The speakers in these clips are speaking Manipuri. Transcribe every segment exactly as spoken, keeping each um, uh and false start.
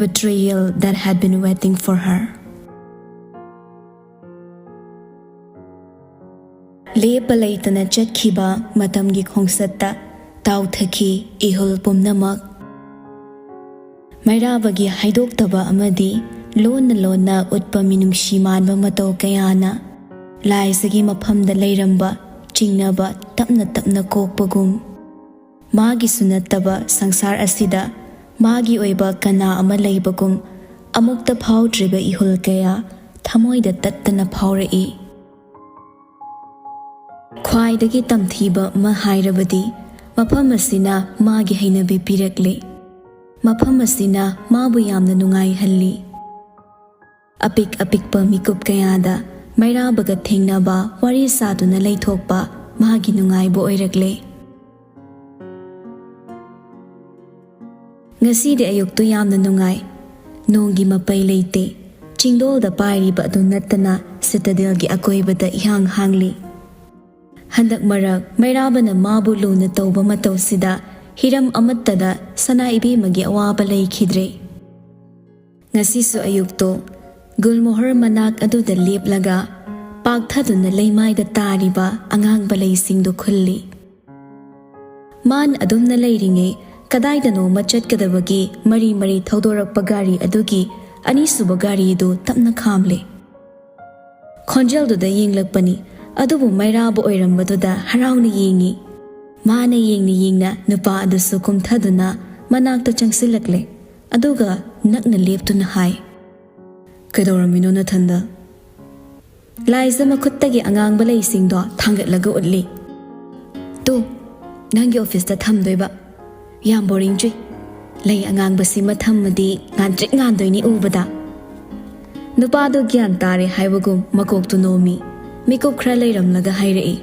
betrayal that had been waiting for her. ꯂꯦꯞꯄ ꯂꯩꯇꯅ ꯆꯠꯈꯤꯕ ꯃꯇꯝꯒꯤ ꯈꯣꯡꯆꯠꯇ ꯇꯥꯎꯊꯈꯤ ꯏꯍꯨꯜ ꯄꯨꯝꯅꯃꯛ꯫ ꯃꯩꯔꯥꯕꯒꯤ ꯍꯥꯏꯗꯣꯛꯇꯕ ꯑꯃꯗꯤ ꯂꯣꯟꯅ ꯂꯣꯟꯅ ꯎꯠꯄ ꯃꯤꯅꯨꯡꯁꯤ ꯃꯥꯟꯕ ꯃꯇꯧ ꯀꯌꯥꯅ ꯂꯥꯏꯖꯒꯤ ꯃꯐꯝꯗ ꯂꯩꯔꯝꯕ ꯆꯤꯡꯅꯕ ꯇꯞꯅ ꯇꯞꯅ ꯀꯣꯛꯄꯒꯨꯝ, ꯃꯥꯒꯤꯁꯨ ꯅꯠꯇꯕ ꯁꯪꯁꯥꯔ ꯑꯁꯤꯗ ꯃꯥꯒꯤ ꯑꯣꯏꯕ ꯀꯅꯥ ꯑꯃ ꯂꯩꯕꯒꯨꯝ ꯑꯃꯨꯛꯇ ꯐꯥꯎꯗ꯭ꯔꯤꯕ ꯏꯍꯨꯜ ꯀꯌꯥ ꯊꯃꯣꯏꯗ ꯇꯠꯇꯅ ꯐꯥꯎꯔꯛꯏ꯫ ꯈ꯭ꯋꯥꯏꯗꯒꯤ ꯇꯝꯊꯤꯕ ꯑꯃ ꯍꯥꯏꯔꯕꯗꯤ, ꯃꯐꯝ ꯑꯁꯤꯅ ꯃꯥꯒꯤ ꯍꯩꯅꯕꯤ ꯄꯤꯔꯛꯂꯦ꯫ ꯃꯐꯝ ꯑꯁꯤꯅ ꯃꯥꯕꯨ ꯌꯥꯝꯅ ꯅꯨꯡꯉꯥꯏꯍꯜꯂꯤ꯫ ꯑꯄꯤꯛ ꯑꯄꯤꯛꯄ ꯃꯤꯀꯨꯞ ꯀꯌꯥꯗ ꯃꯩꯔꯥꯕꯒ ꯊꯦꯡꯅꯕ, ꯋꯥꯔꯤ ꯁꯥꯗꯨꯅ ꯂꯩꯊꯣꯛꯄ ꯃꯥꯒꯤ ꯅꯨꯡꯉꯥꯏꯕ ꯑꯣꯏꯔꯛꯂꯦ꯫ ꯉꯁꯤꯗꯤ ꯑꯌꯨꯛꯇꯨ ꯌꯥꯝꯅ ꯅꯨꯡꯉꯥꯏ꯫ ꯅꯣꯡꯒꯤ ꯃꯄꯩ ꯂꯩꯇꯦ꯫ ꯆꯤꯡꯗꯣꯜꯗ ꯄꯥꯏꯔꯤꯕ ꯑꯗꯨ ꯅꯠꯇꯅ ꯁꯤꯇꯥꯗꯦꯜꯒꯤ ꯑꯀꯣꯏꯕꯗ ꯏꯍꯥꯡ ꯍꯥꯡꯂꯤ꯫ ꯍꯟꯗꯛ ꯃꯔꯛ ꯃꯩꯔꯥꯕꯅ ꯃꯥꯕꯨ ꯂꯨꯅ ꯇꯧꯕ ꯃꯇꯧꯁꯤꯗ ꯍꯤꯔꯝ ꯑꯃꯠꯇꯗ ꯁꯅꯥ ꯏꯕꯦꯝꯃꯒꯤ ꯑꯋꯥꯕ ꯂꯩꯈꯤꯗ꯭ꯔꯦ꯫ ꯉꯁꯤꯁꯨ ꯑꯌꯨꯛꯇꯣ ꯒꯨꯜꯃꯣꯍꯔ ꯃꯅꯥꯛ ꯑꯗꯨꯗ ꯂꯦꯞꯂꯒ ꯄꯥꯛꯊꯗꯨꯅ ꯂꯩꯃꯥꯏꯗ ꯇꯥꯔꯤꯕ ꯑꯉꯥꯡꯕ ꯂꯩꯁꯤꯡꯗꯨ ꯈꯨꯜꯂꯤ꯫ ꯃꯥꯟ ꯑꯗꯨꯝꯅ ꯂꯩꯔꯤꯉꯩ ꯀꯗꯥꯏꯗꯅꯣꯃ ꯆꯠꯀꯗꯕꯒꯤ ꯃꯔꯤ ꯃꯔꯤ ꯊꯧꯗꯣꯔꯛꯄ ꯒꯥꯔꯤ ꯑꯗꯨꯒꯤ ꯑꯅꯤꯁꯨꯕ ꯒꯥꯔꯤꯗꯨ ꯇꯞꯅ ꯈꯥꯝꯂꯦ꯫ ꯈꯣꯟꯖꯦꯜꯗꯨꯗ ꯌꯦꯡꯂꯛꯄꯅꯤ, ꯑꯗꯨꯕꯨ ꯃꯩꯔꯥꯕ ꯑꯣꯏꯔꯝꯕꯗꯨꯗ ꯍꯔꯥꯎꯅ ꯌꯦꯡꯉꯤ꯫ ꯃꯥꯅ ꯌꯦꯡꯅ ꯌꯦꯡꯅ ꯅꯨꯄꯥ ꯑꯗꯨꯁꯨ ꯀꯨꯝꯊꯗꯨꯅ ꯃꯅꯥꯛꯇ ꯆꯪꯁꯤꯜꯂꯛꯂꯦ꯫ ꯑꯗꯨꯒ ꯅꯛꯅ ꯂꯦꯞꯇꯨꯅ ꯍꯥꯏ, "ꯀꯩꯗꯧꯔꯝꯃꯤꯅꯣ ꯅꯊꯟꯗ?" ꯂꯥꯏꯖ ꯃꯈꯨꯠꯇꯒꯤ ꯑꯉꯥꯡꯕ ꯂꯩꯁꯤꯡꯗꯣ ꯊꯥꯡꯒꯠꯂꯒ ꯎꯠꯂꯤ꯫ "ꯇꯨ, ꯅꯪꯒꯤ ꯑꯣꯐꯤꯁꯇ ꯊꯝꯗꯣꯏꯕ꯫ ꯌꯥꯝ ꯕꯣꯔꯤꯡ ꯆꯨꯏ꯫ ꯂꯩ ꯑꯉꯥꯡꯕꯁꯤꯃ ꯊꯝꯃꯗꯤ ꯉꯥꯟꯇ꯭ꯔꯤꯛ ꯉꯥꯟꯗꯣꯏꯅꯤ ꯎꯕꯗ꯫" ꯅꯨꯄꯥꯗꯣ ꯒ꯭ꯌꯥꯟ ꯇꯥꯔꯦ ꯍꯥꯏꯕꯒꯨꯝ ꯃꯀꯣꯛꯇꯨ ꯅꯣꯝꯃꯤ꯫ ꯃꯤꯀꯨꯞ ꯈꯔ ꯂꯩꯔꯝꯂꯒ ꯍꯥꯏꯔꯛꯏ,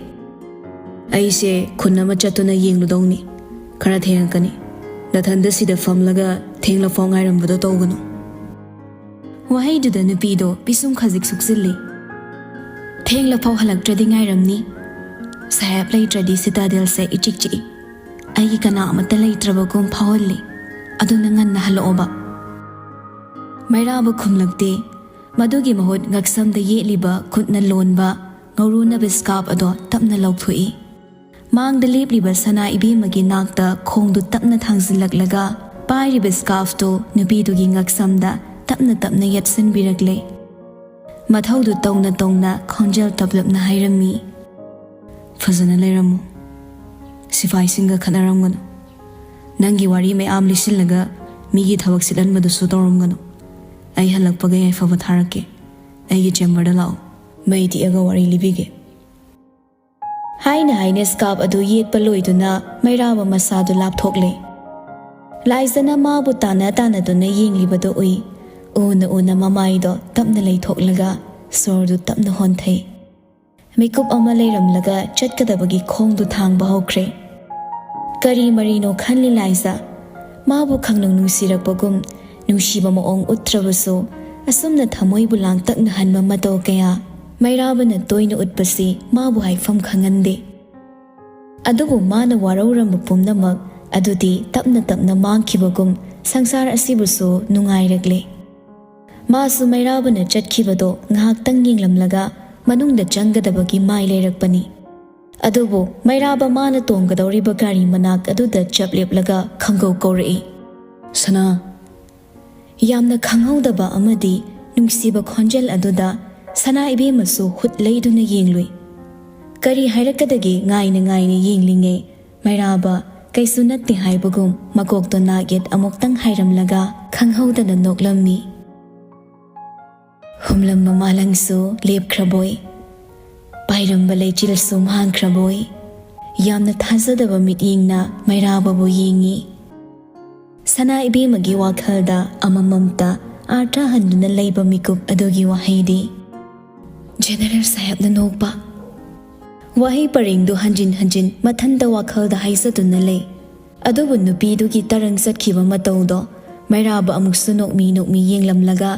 "ꯑꯩꯁꯦ ꯈꯨꯟ ꯑꯃ ꯆꯠꯇꯨꯅ ꯌꯦꯡꯂꯨꯗꯧꯅꯤ꯫ ꯈꯔ ꯊꯦꯡꯉꯛꯀꯅꯤ꯫ ꯅꯊꯟꯗ ꯁꯤꯗ ꯐꯝꯂꯒ ꯊꯦꯡꯂꯐꯥꯎ ꯉꯥꯏꯔꯝꯕꯗꯣ ꯇꯧꯒꯅꯨ꯫" ꯋꯥꯍꯩꯗꯨꯗ ꯅꯨꯄꯤꯗꯣ ꯄꯤꯁꯨꯝ ꯈꯖꯤꯛ ꯁꯨꯛꯆꯤꯜꯂꯤ꯫ "ꯊꯦꯡꯂꯐꯥꯎ ꯍꯜꯂꯛꯇ꯭ꯔꯗꯤ ꯉꯥꯏꯔꯝꯅꯤ꯫ ꯁꯥꯍꯦꯕ ꯂꯩꯇ꯭ꯔꯗꯤ ꯁꯤꯇꯥꯗꯦꯜꯁꯦ ꯏꯆꯤꯛ ꯆꯤꯛꯏ꯫ ꯑꯩꯒꯤ ꯀꯅꯥ ꯑꯃꯠꯇ ꯂꯩꯇ꯭ꯔꯕꯒꯨꯝ ꯐꯥꯎꯍꯜꯂꯤ꯫ ꯑꯗꯨꯅ ꯉꯟꯅ ꯍꯜꯂꯛꯑꯣꯕ꯫" ꯃꯩꯔꯥꯕ ꯈꯨꯝꯂꯛꯇꯦ꯫ ꯃꯗꯨꯒꯤ ꯃꯍꯨꯠ ꯉꯛꯁꯝꯗ ꯌꯦꯠꯂꯤꯕ ꯈꯨꯠꯅ ꯂꯣꯟꯕ ꯉꯧꯔꯨꯅꯕ ꯁ꯭ꯀꯥꯔꯐ ꯑꯗꯣ ꯇꯞꯅ ꯂꯧꯊꯣꯛꯏ꯫ ꯃꯥꯡꯗ ꯂꯦꯞꯂꯤꯕ ꯁꯅꯥ ꯏꯕꯦꯝꯃꯒꯤ ꯅꯥꯛꯇ ꯈꯣꯡꯗꯨ ꯇꯞꯅ ꯊꯥꯡꯖꯤꯜꯂꯛꯂꯒ ꯄꯥꯏꯔꯤꯕ ꯁ꯭ꯀꯥꯔꯐꯇꯨ ꯅꯨꯄꯤꯗꯨꯒꯤ ꯉꯛꯁꯝꯗ ꯇꯞꯅ ꯇꯞꯅ ꯌꯦꯠꯁꯤꯟꯕꯤꯔꯛꯂꯦ꯫ ꯃꯊꯧꯗꯨ ꯇꯧꯅ ꯇꯧꯅ ꯈꯣꯟꯖꯦꯜ ꯇꯞꯂꯞꯅ ꯍꯥꯏꯔꯝꯃꯤ, "ꯐꯖꯅ ꯂꯩꯔꯝꯃꯨ꯫ ꯁꯤꯐꯥꯏꯁꯤꯡꯒ ꯈꯠꯅꯔꯝꯒꯅꯨ꯫ ꯅꯪꯒꯤ ꯋꯥꯔꯤ ꯃꯌꯥꯝ ꯂꯤꯁꯤꯜꯂꯒ ꯃꯤꯒꯤ ꯊꯕꯛ ꯁꯤꯠꯍꯟꯕꯗꯨꯁꯨ ꯇꯧꯔꯝꯒꯅꯨ꯫ ꯑꯩ ꯍꯜꯂꯛꯄꯒ ꯌꯥꯏꯐꯕ ꯊꯥꯔꯛꯀꯦ꯫ ꯑꯩꯒꯤ ꯆꯦꯝꯕꯔꯗ ꯂꯥꯛꯑꯣ꯫ ꯃꯩ ꯇꯤꯛꯑꯒ ꯋꯥꯔꯤ ꯂꯤꯕꯤꯒꯦ"꯫ ꯍꯥꯏꯅ ꯍꯥꯏꯅ ꯁ꯭ꯀꯥꯔꯐ ꯑꯗꯨ ꯌꯦꯠꯄ ꯂꯣꯏꯗꯨꯅ ꯃꯩꯔꯥꯕ ꯃꯁꯥꯗꯨ ꯂꯥꯞꯊꯣꯛꯂꯦ꯫ ꯂꯥꯏꯖꯅ ꯃꯥꯕꯨ ꯇꯥꯟꯅ ꯇꯥꯟꯅꯗꯨꯅ ꯌꯦꯡꯂꯤꯕꯗꯨ ꯎꯏ꯫ ꯎꯅ ꯎꯅ ꯃꯃꯥꯏꯗꯣ ꯇꯞꯅ ꯂꯩꯊꯣꯛꯂꯒ ꯁꯣꯔꯗꯨ ꯇꯞꯅ ꯍꯣꯟꯊꯩ꯫ ꯃꯤꯀꯨꯞ ꯑꯃ ꯂꯩꯔꯝꯂꯒ ꯆꯠꯀꯗꯕꯒꯤ ꯈꯣꯡꯗꯨ ꯊꯥꯡꯕ ꯍꯧꯈ꯭ꯔꯦ꯫ ꯀꯔꯤ ꯃꯔꯤꯅꯣ ꯈꯜꯂꯤ ꯂꯥꯏꯖ꯫ ꯃꯥꯕꯨ ꯈꯪꯅꯨꯡ ꯅꯨꯡꯁꯤꯔꯛꯄꯒꯨꯝ, ꯅꯨꯡꯁꯤꯕ ꯃꯑꯣꯡ ꯎꯠꯇ꯭ꯔꯕꯁꯨ, ꯑꯁꯨꯝꯅ ꯊꯃꯣꯏꯕꯨ ꯂꯥꯡꯇꯛꯅꯍꯟꯕ ꯃꯇꯧ ꯀꯌꯥ ꯃꯩꯔꯥꯕꯅ ꯇꯣꯏꯅ ꯎꯠꯄꯁꯤ ꯃꯥꯕꯨ ꯍꯥꯏꯐꯝ ꯈꯪꯍꯟꯗꯦ꯫ ꯑꯗꯨꯕꯨ ꯃꯥꯅ ꯋꯥꯔꯧꯔꯝꯕ ꯄꯨꯝꯅꯃꯛ ꯑꯗꯨꯗꯤ ꯇꯞꯅ ꯇꯞꯅ ꯃꯥꯡꯈꯤꯕꯒꯨꯝ ꯁꯪꯁꯥꯔ ꯑꯁꯤꯕꯨꯁꯨ ꯅꯨꯡꯉꯥꯏꯔꯛꯂꯦ꯫ ꯃꯥꯁꯨ ꯃꯩꯔꯥꯕꯅ ꯆꯠꯈꯤꯕꯗꯣ ꯉꯥꯏꯍꯥꯛꯇꯪ ꯌꯦꯡꯂꯝꯂꯒ ꯃꯅꯨꯡꯗ ꯆꯪꯒꯗꯕꯒꯤ ꯃꯥꯏ ꯂꯩꯔꯛꯄꯅꯤ꯫ ꯑꯗꯨꯕꯨ ꯃꯩꯔꯥꯕ ꯃꯥꯅ ꯇꯣꯡꯒꯗꯧꯔꯤꯕ ꯒꯥꯔꯤ ꯃꯅꯥꯛ ꯑꯗꯨꯗ ꯆꯞ ꯂꯦꯞꯂꯒ ꯈꯪꯒꯧ ꯀꯧꯔꯛꯏ, "ꯁꯅꯥ!" ꯌꯥꯝꯅ ꯈꯪꯍꯧꯗꯕ ꯑꯃꯗꯤ ꯅꯨꯡꯁꯤꯕ ꯈꯣꯟꯖꯦꯜ ꯑꯗꯨꯗ ꯁꯅꯥ ꯏꯕꯦꯝꯃꯁꯨ ꯍꯨꯠ ꯂꯩꯗꯨꯅ ꯌꯦꯡꯂꯨꯏ꯫ ꯀꯔꯤ ꯍꯥꯏꯔꯛꯀꯗꯒꯦ ꯉꯥꯏꯅ ꯉꯥꯏꯅ ꯌꯦꯡꯂꯤꯉꯩ, ꯃꯩꯔꯥꯕ ꯀꯩꯁꯨ ꯅꯠꯇꯦ ꯍꯥꯏꯕꯒꯨꯝ ꯃꯀꯣꯛꯇꯣ ꯅꯥꯛ ꯌꯦꯠ ꯑꯃꯨꯛꯇꯪ ꯍꯥꯏꯔꯝꯂꯒ ꯈꯪꯍꯧꯗꯅ ꯅꯣꯛꯂꯝꯃꯤ꯫ ꯍꯨꯝꯂꯝꯕ ꯃꯥꯂꯪꯁꯨ ꯂꯦꯞꯈ꯭ꯔꯕꯣꯏ, ꯄꯥꯏꯔꯝꯕ ꯂꯩꯆꯤꯜꯁꯨ ꯃꯥꯡꯈ꯭ꯔꯕꯣꯏ, ꯌꯥꯝꯅ ꯊꯥꯖꯗꯕ ꯃꯤꯠꯌꯦꯡꯅ ꯃꯩꯔꯥꯕꯕꯨ ꯌꯦꯡꯉꯤ꯫ ꯁꯅꯥ ꯏꯕꯦꯝꯃꯒꯤ ꯋꯥꯈꯜꯗ ꯑꯃꯃꯝꯇ ꯑꯥꯔꯊ ꯍꯟꯗꯨꯅ ꯂꯩꯕ ꯃꯤꯀꯨꯞ ꯑꯗꯨꯒꯤ ꯋꯥꯍꯩꯗꯤ ꯖꯦꯅꯔꯦꯜ ꯁꯥꯍꯦꯕꯅ ꯅꯣꯛꯄ꯫ ꯋꯥꯍꯩ ꯄꯔꯦꯡꯗꯨ ꯍꯟꯖꯤꯟ ꯍꯟꯖꯤꯟ ꯃꯊꯟꯇ ꯋꯥꯈꯜꯗ ꯍꯥꯏꯖꯗꯨꯅ ꯂꯩ꯫ ꯑꯗꯨꯕꯨ ꯅꯨꯄꯤꯗꯨꯒꯤ ꯇꯔꯪ ꯆꯠꯈꯤꯕ ꯃꯇꯧꯗꯣ ꯃꯩꯔꯥꯕ ꯑꯃꯨꯛꯁꯨ ꯅꯣꯛꯃꯤ ꯅꯣꯛꯃꯤ ꯌꯦꯡꯂꯝꯂꯒ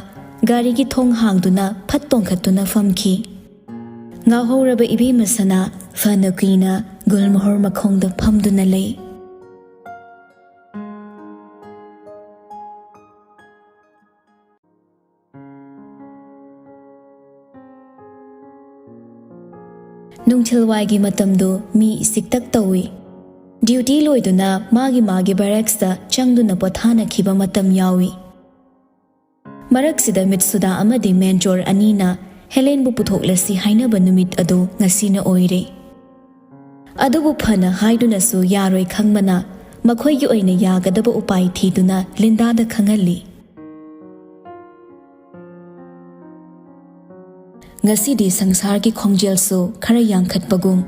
ꯒꯥꯔꯤꯒꯤ ꯊꯣꯡ ꯍꯥꯡꯗꯨꯅ ꯐꯠ ꯇꯣꯡꯈꯠꯇꯨꯅ ꯐꯝꯈꯤ꯫ ꯉꯥꯎꯍꯧꯔꯕ ꯏꯕꯦꯝꯃ ꯁꯅꯥ ꯐꯅ ꯀꯨꯏꯅ ꯒꯨꯜꯃꯣꯍꯣꯔ ꯃꯈꯣꯡꯗ ꯐꯝꯗꯨꯅ ꯂꯩ꯫ ꯅꯨꯡꯊꯤꯜꯋꯥꯏꯒꯤ ꯃꯇꯝꯗꯨ ꯃꯤ ꯆꯤꯛꯇꯛ ꯇꯧꯏ꯫ ꯗ꯭ꯌꯨꯇꯤ ꯂꯣꯏꯗꯨꯅ ꯃꯥꯒꯤ ꯃꯥꯒꯤ ꯕꯦꯔꯦꯛꯁꯇ ꯆꯪꯗꯨꯅ ꯄꯣꯊꯥꯅꯈꯤꯕ ꯃꯇꯝ ꯌꯥꯎꯏ꯫ ꯃꯔꯛꯁꯤꯗ ꯃꯤꯠꯁꯨꯗꯥ ꯑꯃꯗꯤ ꯃꯦꯟꯖꯣꯔ ꯑꯅꯤꯅ ꯍꯦꯂꯦꯟꯕꯨ ꯄꯨꯊꯣꯛꯂꯁꯤ ꯍꯥꯏꯅꯕ ꯅꯨꯃꯤꯠ ꯑꯗꯨ ꯉꯁꯤꯅ ꯑꯣꯏꯔꯦ꯫ ꯑꯗꯨꯕꯨ ꯐꯅ ꯍꯥꯏꯗꯨꯅꯁꯨ ꯌꯥꯔꯣꯏ ꯈꯪꯕꯅ ꯃꯈꯣꯏꯒꯤ ꯑꯣꯏꯅ ꯌꯥꯒꯗꯕ ꯎꯄꯥꯏ ꯊꯤꯗꯨꯅ ꯂꯤꯟꯗꯥꯗ ꯈꯪꯍꯜꯂꯤ꯫ ꯉꯁꯤꯗꯤ ꯁꯪꯁꯥꯔꯒꯤ ꯈꯣꯡꯖꯦꯜꯁꯨ ꯈꯔ ꯌꯥꯡꯈꯠꯄꯒꯨꯝ,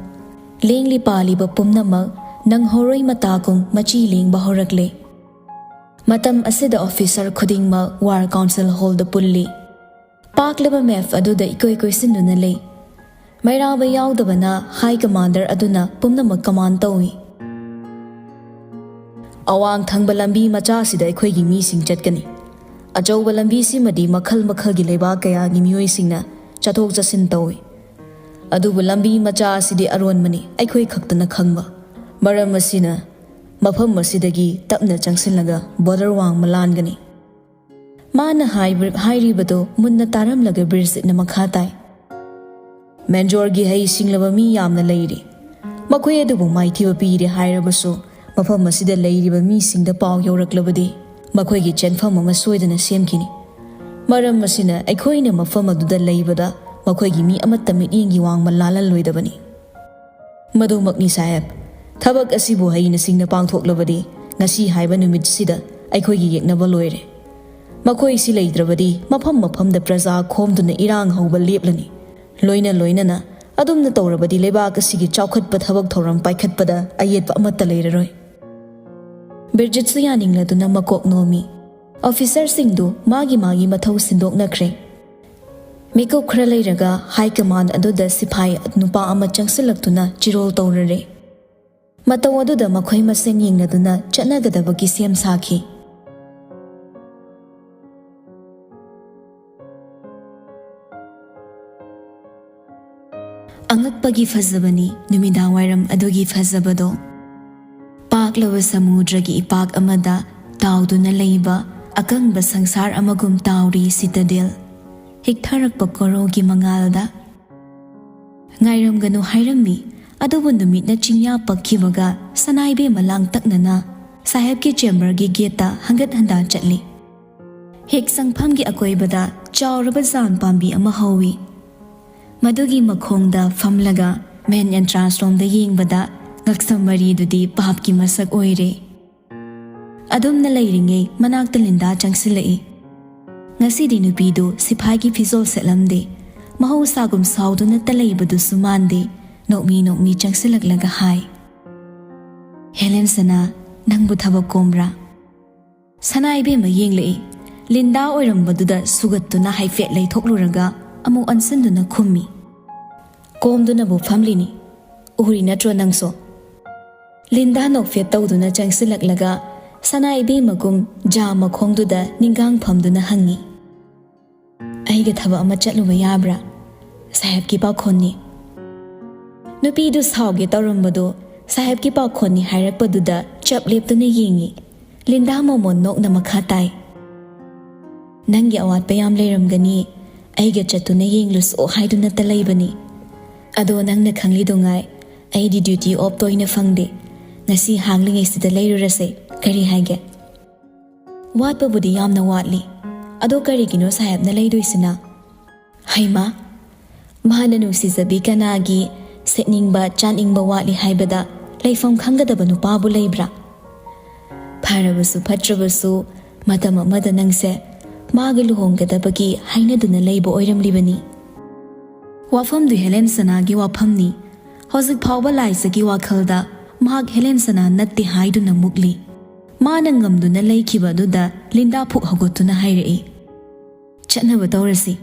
ꯂꯦꯡꯂꯤ ꯄꯥꯜꯂꯤꯕ ꯄꯨꯝꯅꯃꯛ ꯅꯪꯍꯧꯔꯣꯏ ꯃꯇꯥꯒꯨꯝ ꯃꯆꯤ ꯂꯦꯡꯕ ꯍꯧꯔꯛꯂꯦ꯫ ꯃꯇꯝ ꯑꯁꯤꯗ ꯑꯣꯐꯤꯁꯔ ꯈꯨꯗꯤꯡꯃꯛ ꯋꯥꯔ ꯀꯥꯎꯟꯁꯤꯜ ꯍꯣꯜꯗ ꯄꯨꯜꯂꯤ꯫ ꯄꯥꯛꯂꯕ ꯃꯦꯞ ꯑꯗꯨꯗ ꯏꯀꯣꯏ ꯀꯣꯏꯁꯤꯟꯗꯨꯅ ꯂꯩ꯫ ꯃꯩꯔꯥꯕ ꯌꯥꯎꯗꯕꯅ ꯍꯥꯏ ꯀꯃꯥꯟꯗꯔ ꯑꯗꯨꯅ ꯄꯨꯝꯅꯃꯛ ꯀꯃꯥꯟ ꯇꯧꯏ꯫ "ꯑꯋꯥꯡ ꯊꯪꯕ ꯂꯝꯕꯤ ꯃꯆꯥꯁꯤꯗ ꯑꯩꯈꯣꯏꯒꯤ ꯃꯤꯁꯤꯡ ꯆꯠꯀꯅꯤ꯫ ꯑꯆꯧꯕ ꯂꯝꯕꯤꯁꯤꯃꯗꯤ ꯃꯈꯜ ꯃꯈꯜꯒꯤ ꯂꯩꯕꯥꯛ ꯀꯌꯥꯒꯤ ꯃꯤꯑꯣꯏꯁꯤꯡꯅ ꯆꯠꯊꯣꯛ ꯆꯠꯁꯤꯟ ꯇꯧꯏ꯫ ꯑꯗꯨꯕꯨ ꯂꯝꯕꯤ ꯃꯆꯥ ꯑꯁꯤꯗꯤ ꯑꯔꯣꯟꯕꯅꯤ, ꯑꯩꯈꯣꯏ ꯈꯛꯇꯅ ꯈꯪꯕ꯫ ꯃꯔꯝ ꯑꯁꯤꯅ ꯃꯐꯝ ꯑꯁꯤꯗꯒꯤ ꯇꯞꯅ ꯆꯪꯁꯤꯜꯂꯒ ꯕꯣꯔꯗꯔ ꯋꯥꯡꯃ ꯂꯥꯟꯒꯅꯤ꯫" ꯃꯥꯅ ꯍꯥꯏꯕ-, ꯍꯥꯏꯔꯤꯕꯗꯨ ꯃꯨꯟꯅ ꯇꯥꯔꯝꯂꯒ ꯕ꯭ꯔꯤꯖꯤꯠꯅ ꯃꯈꯥ ꯇꯥꯏ, "ꯃꯦꯟꯖꯣꯔꯒꯤ ꯍꯩ ꯁꯤꯡꯂꯕ ꯃꯤ ꯌꯥꯝꯅ ꯂꯩꯔꯤ꯫ ꯃꯈꯣꯏ ꯑꯗꯨꯕꯨ ꯃꯥꯏꯊꯤꯕ ꯄꯤꯔꯦ ꯍꯥꯏꯔꯕꯁꯨ, ꯃꯐꯝ ꯑꯁꯤꯗ ꯂꯩꯔꯤꯕ ꯃꯤꯁꯤꯡꯗ ꯄꯥꯎ ꯌꯧꯔꯛꯂꯕꯗꯤ, ꯃꯈꯣꯏꯒꯤ ꯆꯦꯟꯐꯝ ꯑꯃ ꯁꯣꯏꯗꯅ ꯁꯦꯝꯈꯤꯅꯤ꯫ ꯃꯔꯝ ꯑꯁꯤꯅ ꯑꯩꯈꯣꯏꯅ ꯃꯐꯝ ꯑꯗꯨꯗ ꯂꯩꯕꯗ ꯃꯈꯣꯏꯒꯤ ꯃꯤ ꯑꯃꯠꯇ ꯃꯤꯠꯌꯦꯡꯒꯤ ꯋꯥꯡꯃ ꯂꯥꯜꯍꯜꯂꯣꯏꯗꯕꯅꯤ꯫" "ꯃꯗꯨꯃꯛꯅꯤ ꯁꯥꯍꯦꯕ꯫ ꯊꯕꯛ ꯑꯁꯤꯕꯨ ꯍꯩꯅ ꯁꯤꯡꯅ ꯄꯥꯡꯊꯣꯛꯂꯕꯗꯤ, ꯉꯁꯤ ꯍꯥꯏꯕ ꯅꯨꯃꯤꯠꯁꯤꯗ ꯑꯩꯈꯣꯏꯒꯤ ꯌꯦꯛꯅꯕ ꯂꯣꯏꯔꯦ꯫ ꯃꯈꯣꯏꯁꯤ ꯂꯩꯇ꯭ꯔꯕꯗꯤ ꯃꯐꯝ ꯃꯐꯝꯗ ꯄ꯭ꯔꯖꯥ ꯈꯣꯝꯗꯨꯅ ꯏꯔꯥꯡ ꯍꯧꯕ ꯂꯦꯞꯂꯅꯤ꯫ ꯂꯣꯏꯅ ꯂꯣꯏꯅꯅ ꯑꯗꯨꯝꯅ ꯇꯧꯔꯕꯗꯤ ꯂꯩꯕꯥꯛ ꯑꯁꯤꯒꯤ ꯆꯥꯎꯈꯠꯄ ꯊꯕꯛ ꯊꯧꯔꯝ ꯄꯥꯏꯈꯠꯄꯗ ꯑꯌꯦꯠꯄ ꯑꯃꯠꯇ ꯂꯩꯔꯔꯣꯏ꯫" ꯕ꯭ꯔꯤꯖꯤꯠꯁꯨ ꯌꯥꯅꯤꯡꯂꯗꯨꯅ ꯃꯀꯣꯛ ꯅꯣꯝꯃꯤ꯫ ꯑꯣꯐꯤꯁꯔꯁꯤꯡꯗꯨ ꯃꯥꯒꯤ ꯃꯥꯒꯤ ꯃꯊꯧ ꯁꯤꯟꯗꯣꯛꯅꯈ꯭ꯔꯦ꯫ ꯃꯤꯀꯨꯞ ꯈꯔ ꯂꯩꯔꯒ ꯍꯥꯏ ꯀꯃꯥꯟ ꯑꯗꯨꯗ ꯁꯤꯐꯥꯏ ꯅꯨꯄꯥ ꯑꯃ ꯆꯪꯁꯤꯜꯂꯛꯇꯨꯅ ꯆꯤꯔꯣꯜ ꯇꯧꯔꯔꯦ꯫ ꯃꯇꯧ ꯑꯗꯨꯗ ꯃꯈꯣꯏ ꯃꯁꯦꯟ ꯌꯦꯡꯅꯗꯨꯅ ꯆꯠꯅꯒꯗꯕꯒꯤ ꯁꯦꯝ ꯁꯥꯈꯤ꯫ ꯑꯉꯛꯄꯒꯤ ꯐꯖꯕꯅꯤ ꯅꯨꯃꯤꯗꯥꯡꯋꯥꯏꯔꯝ ꯑꯗꯨꯒꯤ ꯐꯖꯕꯗꯣ꯫ ꯄꯥꯛꯂꯕ ꯁꯃꯨꯗ꯭ꯔꯒꯤ ꯏꯄꯥꯛ ꯑꯃꯗ ꯇꯥꯎꯗꯨꯅ ꯂꯩꯕ ꯑꯀꯪꯕ ꯁꯪꯁꯥꯔ ꯑꯃꯒꯨꯝ ꯇꯥꯎꯔꯤ ꯁꯤꯇꯥꯗꯦꯜ꯫ ꯍꯤꯛꯊꯔꯛꯄ ꯀꯣꯔꯧꯒꯤ ꯃꯉꯥꯜꯗ꯫ ꯉꯥꯏꯔꯝꯒꯅꯨ ꯍꯥꯏꯔꯝꯃꯤ꯫ ꯑꯗꯨꯕꯨ ꯅꯨꯃꯤꯠꯅ ꯆꯤꯡꯌꯥ ꯄꯛꯈꯤꯕꯒ ꯁꯅꯥ ꯏꯕꯦꯝꯃ ꯂꯥꯡꯇꯛꯅꯅ ꯁꯥꯍꯦꯕꯀꯤ ꯆꯦꯝꯕꯔꯒꯤ ꯒꯦꯠꯇ ꯍꯪꯒꯠ ꯍꯟꯗꯥ ꯆꯠꯂꯤ꯫ ꯍꯦꯛ ꯆꯪꯐꯝꯒꯤ ꯑꯀꯣꯏꯕꯗ ꯆꯥꯎꯔꯕ ꯖꯥꯝ ꯄꯥꯝꯕꯤ ꯑꯃ ꯍꯧꯏ꯫ ꯃꯗꯨꯒꯤ ꯃꯈꯣꯡꯗ ꯐꯝꯂꯒ ꯃꯦꯟ ꯑꯦꯟꯇ꯭ꯔꯥꯟꯁ ꯔꯣꯝꯗ ꯌꯦꯡꯕꯗ ꯉꯛꯁꯝ ꯃꯔꯤꯗꯨꯗꯤ ꯄꯥꯞꯀꯤ ꯃꯁꯛ ꯑꯣꯏꯔꯦ꯫ ꯑꯗꯨꯝꯅ ꯂꯩꯔꯤꯉꯩ ꯃꯅꯥꯛꯇ ꯂꯤꯟꯗꯥ ꯆꯪꯁꯤꯜꯂꯛꯏ꯫ ꯉꯁꯤꯗꯤ ꯅꯨꯄꯤꯗꯨ ꯁꯤꯐꯥꯏꯒꯤ ꯐꯤꯖꯣꯜ ꯁꯦꯠꯂꯝꯗꯦ꯫ ꯃꯍꯧꯁꯥꯒꯨꯝ ꯁꯥꯎꯗꯨꯅꯇ ꯂꯩꯕꯗꯨꯁꯨ ꯃꯥꯟꯗꯦ꯫ ꯅꯣꯛꯃꯤ ꯅꯣꯛꯃꯤ ꯆꯪꯁꯤꯜꯂꯛꯂꯒ ꯍꯥꯏ, "ꯍꯦꯂꯦꯟ ꯁꯅꯥ, ꯅꯪꯕꯨ ꯊꯕꯛ ꯀꯣꯝꯕ꯭ꯔꯥ?" ꯁꯅꯥ ꯏꯕꯦꯝꯃ ꯌꯦꯡꯂꯛꯏ꯫ ꯂꯤꯟꯗꯥ ꯑꯣꯏꯔꯝꯕꯗꯨꯗ ꯁꯨꯒꯠꯇꯨꯅ ꯍꯥꯏꯐꯦꯠ ꯂꯩꯊꯣꯛꯂꯨꯔꯒ ꯑꯃꯨꯛ ꯑꯣꯟꯁꯤꯟꯗꯨꯅ ꯈꯨꯝꯃꯤ, "ꯀꯣꯝꯗꯨꯅꯕꯨ ꯐꯝꯂꯤꯅꯤ꯫ ꯎꯔꯤ ꯅꯠꯇ꯭ꯔꯣ ꯅꯪꯁꯨ?" ꯂꯤꯟꯗꯥ ꯅꯣꯛꯐꯦꯠ ꯇꯧꯗꯨꯅ ꯆꯪꯁꯤꯜꯂꯛꯂꯒ ꯁꯅꯥ ꯏꯕꯦꯝꯃꯒꯨꯝ ꯖꯥꯝ ꯃꯈꯣꯡꯗꯨꯗ ꯅꯤꯡꯒꯥꯡ ꯐꯝꯗꯨꯅ ꯍꯪꯉꯤ, "ꯑꯩꯒ ꯊꯕꯛ ꯑꯃ ꯆꯠꯂꯨꯕ ꯌꯥꯕ꯭ꯔꯥ? ꯁꯥꯍꯦꯕꯀꯤ ꯄꯥꯎꯈꯣꯟꯅꯤ꯫" ꯅꯨꯄꯤꯗꯨ ꯁꯥꯎꯒꯦ ꯇꯧꯔꯝꯕꯗꯨ ꯁꯥꯍꯦꯕꯀꯤ ꯄꯥꯎꯈꯣꯟꯅꯤ ꯍꯥꯏꯔꯛꯄꯗꯨꯗ ꯆꯞ ꯂꯦꯞꯇꯨꯅ ꯌꯦꯡꯉꯤ꯫ ꯂꯤꯟꯗꯥ ꯃꯣꯃꯣꯟ ꯅꯣꯛꯅ ꯃꯈꯥ ꯇꯥꯏ, "ꯅꯪꯒꯤ ꯑꯋꯥꯠꯄ ꯌꯥꯝ ꯂꯩꯔꯝꯒꯅꯤ, ꯑꯩꯒ ꯆꯠꯇꯨꯅ ꯌꯦꯡꯂꯨꯁꯣ ꯍꯥꯏꯗꯨꯅꯇ ꯂꯩꯕꯅꯤ꯫ ꯑꯗꯣ ꯅꯪꯅ ꯈꯪꯂꯤꯗꯨꯉꯥꯏ ꯑꯩꯗꯤ ꯗ꯭ꯌꯨꯇꯤ ꯑꯣꯐ ꯇꯣꯏꯅ ꯐꯪꯗꯦ꯫ ꯉꯁꯤ ꯍꯥꯡꯂꯤꯉꯩꯁꯤꯗ ꯂꯩꯔꯨꯔꯁꯦ, ꯀꯔꯤ ꯍꯥꯏꯒꯦ?" ꯋꯥꯠꯄꯕꯨꯗꯤ ꯌꯥꯝꯅ ꯋꯥꯠꯂꯤ꯫ ꯑꯗꯣ ꯀꯔꯤꯒꯤꯅꯣ ꯁꯥꯍꯦꯕꯅ ꯂꯩꯗꯣꯏꯁꯤꯅ? ꯍꯩꯃꯥ, ꯃꯍꯥꯛꯅ ꯅꯨꯡꯁꯤꯖꯕꯤ ꯀꯅꯥꯒꯤ ꯁꯦꯠꯅꯤꯡꯕ, ꯆꯥꯅꯤꯡꯕ ꯋꯥꯠꯂꯤ ꯍꯥꯏꯕꯗ ꯂꯩꯐꯝ ꯈꯪꯒꯗꯕ ꯅꯨꯄꯥꯕꯨ ꯂꯩꯕ꯭ꯔꯥ? ꯐꯔꯕꯁꯨ ꯐꯠꯇ꯭ꯔꯕꯁꯨ, ꯃꯇꯝ ꯑꯃꯗ ꯅꯪꯁꯦ ꯃꯥꯒ ꯂꯨꯍꯣꯡꯒꯗꯕꯒꯤ ꯍꯥꯏꯅꯗꯨꯅ ꯂꯩꯕ ꯑꯣꯏꯔꯝꯂꯤꯕꯅꯤ꯫ ꯋꯥꯐꯝꯗꯨ ꯍꯦꯂꯦꯟ ꯁꯅꯥꯒꯤ ꯋꯥꯐꯝꯅꯤ꯫ ꯍꯧꯖꯤꯛ ꯐꯥꯎꯕ ꯂꯥꯏꯖꯒꯤ ꯋꯥꯈꯜꯗ ꯃꯍꯥꯛ ꯍꯦꯂꯦꯟ ꯁꯅꯥ ꯅꯠꯇꯦ ꯍꯥꯏꯗꯨꯅ ꯃꯨꯛꯂꯤ꯫ ꯃꯥꯅ ꯉꯝꯗꯨꯅ ꯂꯩꯈꯤꯕ ꯑꯗꯨꯗ ꯂꯤꯟꯗꯥ ꯐꯨꯛ ꯍꯧꯒꯠꯇꯨꯅ ꯍꯥꯏꯔꯛꯏ, "ꯆꯠꯅꯕ ꯇꯧꯔꯁꯤ꯫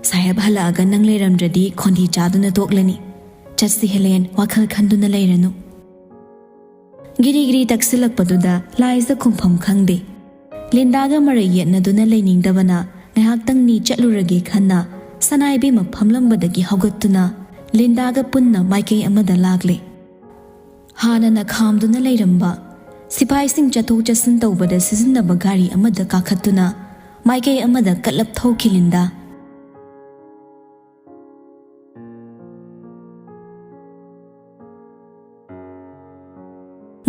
ꯁꯥꯍꯦꯕ ꯍꯜꯂꯛꯑꯒ ꯅꯪ ꯂꯩꯔꯝꯗ꯭ꯔꯗꯤ ꯈꯣꯟꯗꯤ ꯆꯥꯗꯨꯅ ꯇꯣꯛꯂꯅꯤ꯫ ꯆꯠꯁꯤ ꯍꯦꯂꯦꯟ, ꯋꯥꯈꯜ ꯈꯟꯗꯨꯅ ꯂꯩꯔꯅꯨ꯫" ꯒꯤꯔꯤ ꯒꯤꯔꯤ ꯇꯛꯁꯤꯜꯂꯛꯄꯗꯨꯗ ꯂꯥꯏꯖ ꯈꯨꯝꯐꯝ ꯈꯪꯗꯦ꯫ ꯂꯤꯟꯗꯥꯒ ꯃꯔꯩ ꯌꯦꯠꯅꯗꯨꯅ ꯂꯩꯅꯤꯡꯗꯕꯅ ꯉꯥꯏꯍꯥꯛꯇꯪ ꯃꯤ ꯆꯠꯂꯨꯔꯒꯦ ꯈꯟꯅ ꯁꯅꯥ ꯏꯕꯦꯝꯃ ꯐꯝꯂꯝꯕꯗꯒꯤ ꯍꯧꯒꯠꯇꯨꯅ ꯂꯤꯟꯗꯥꯒ ꯄꯨꯟꯅ ꯃꯥꯏꯀꯩ ꯑꯃꯗ ꯂꯥꯛꯂꯦ꯫ ꯍꯥꯟꯅꯅ ꯈꯥꯝꯗꯨꯅ ꯂꯩꯔꯝꯕ ꯁꯤꯐꯥꯏꯁꯤꯡ ꯆꯠꯊꯣꯛ ꯆꯠꯁꯤꯟ ꯇꯧꯕꯗ ꯁꯤꯖꯤꯟꯅꯕ ꯒꯥꯔꯤ ꯑꯃꯗ ꯀꯥꯈꯠꯇꯨꯅ ꯃꯥꯏꯀꯩ ꯑꯃꯗ ꯀꯠꯂꯞ ꯊꯧꯈꯤ ꯂꯤꯟꯗꯥ꯫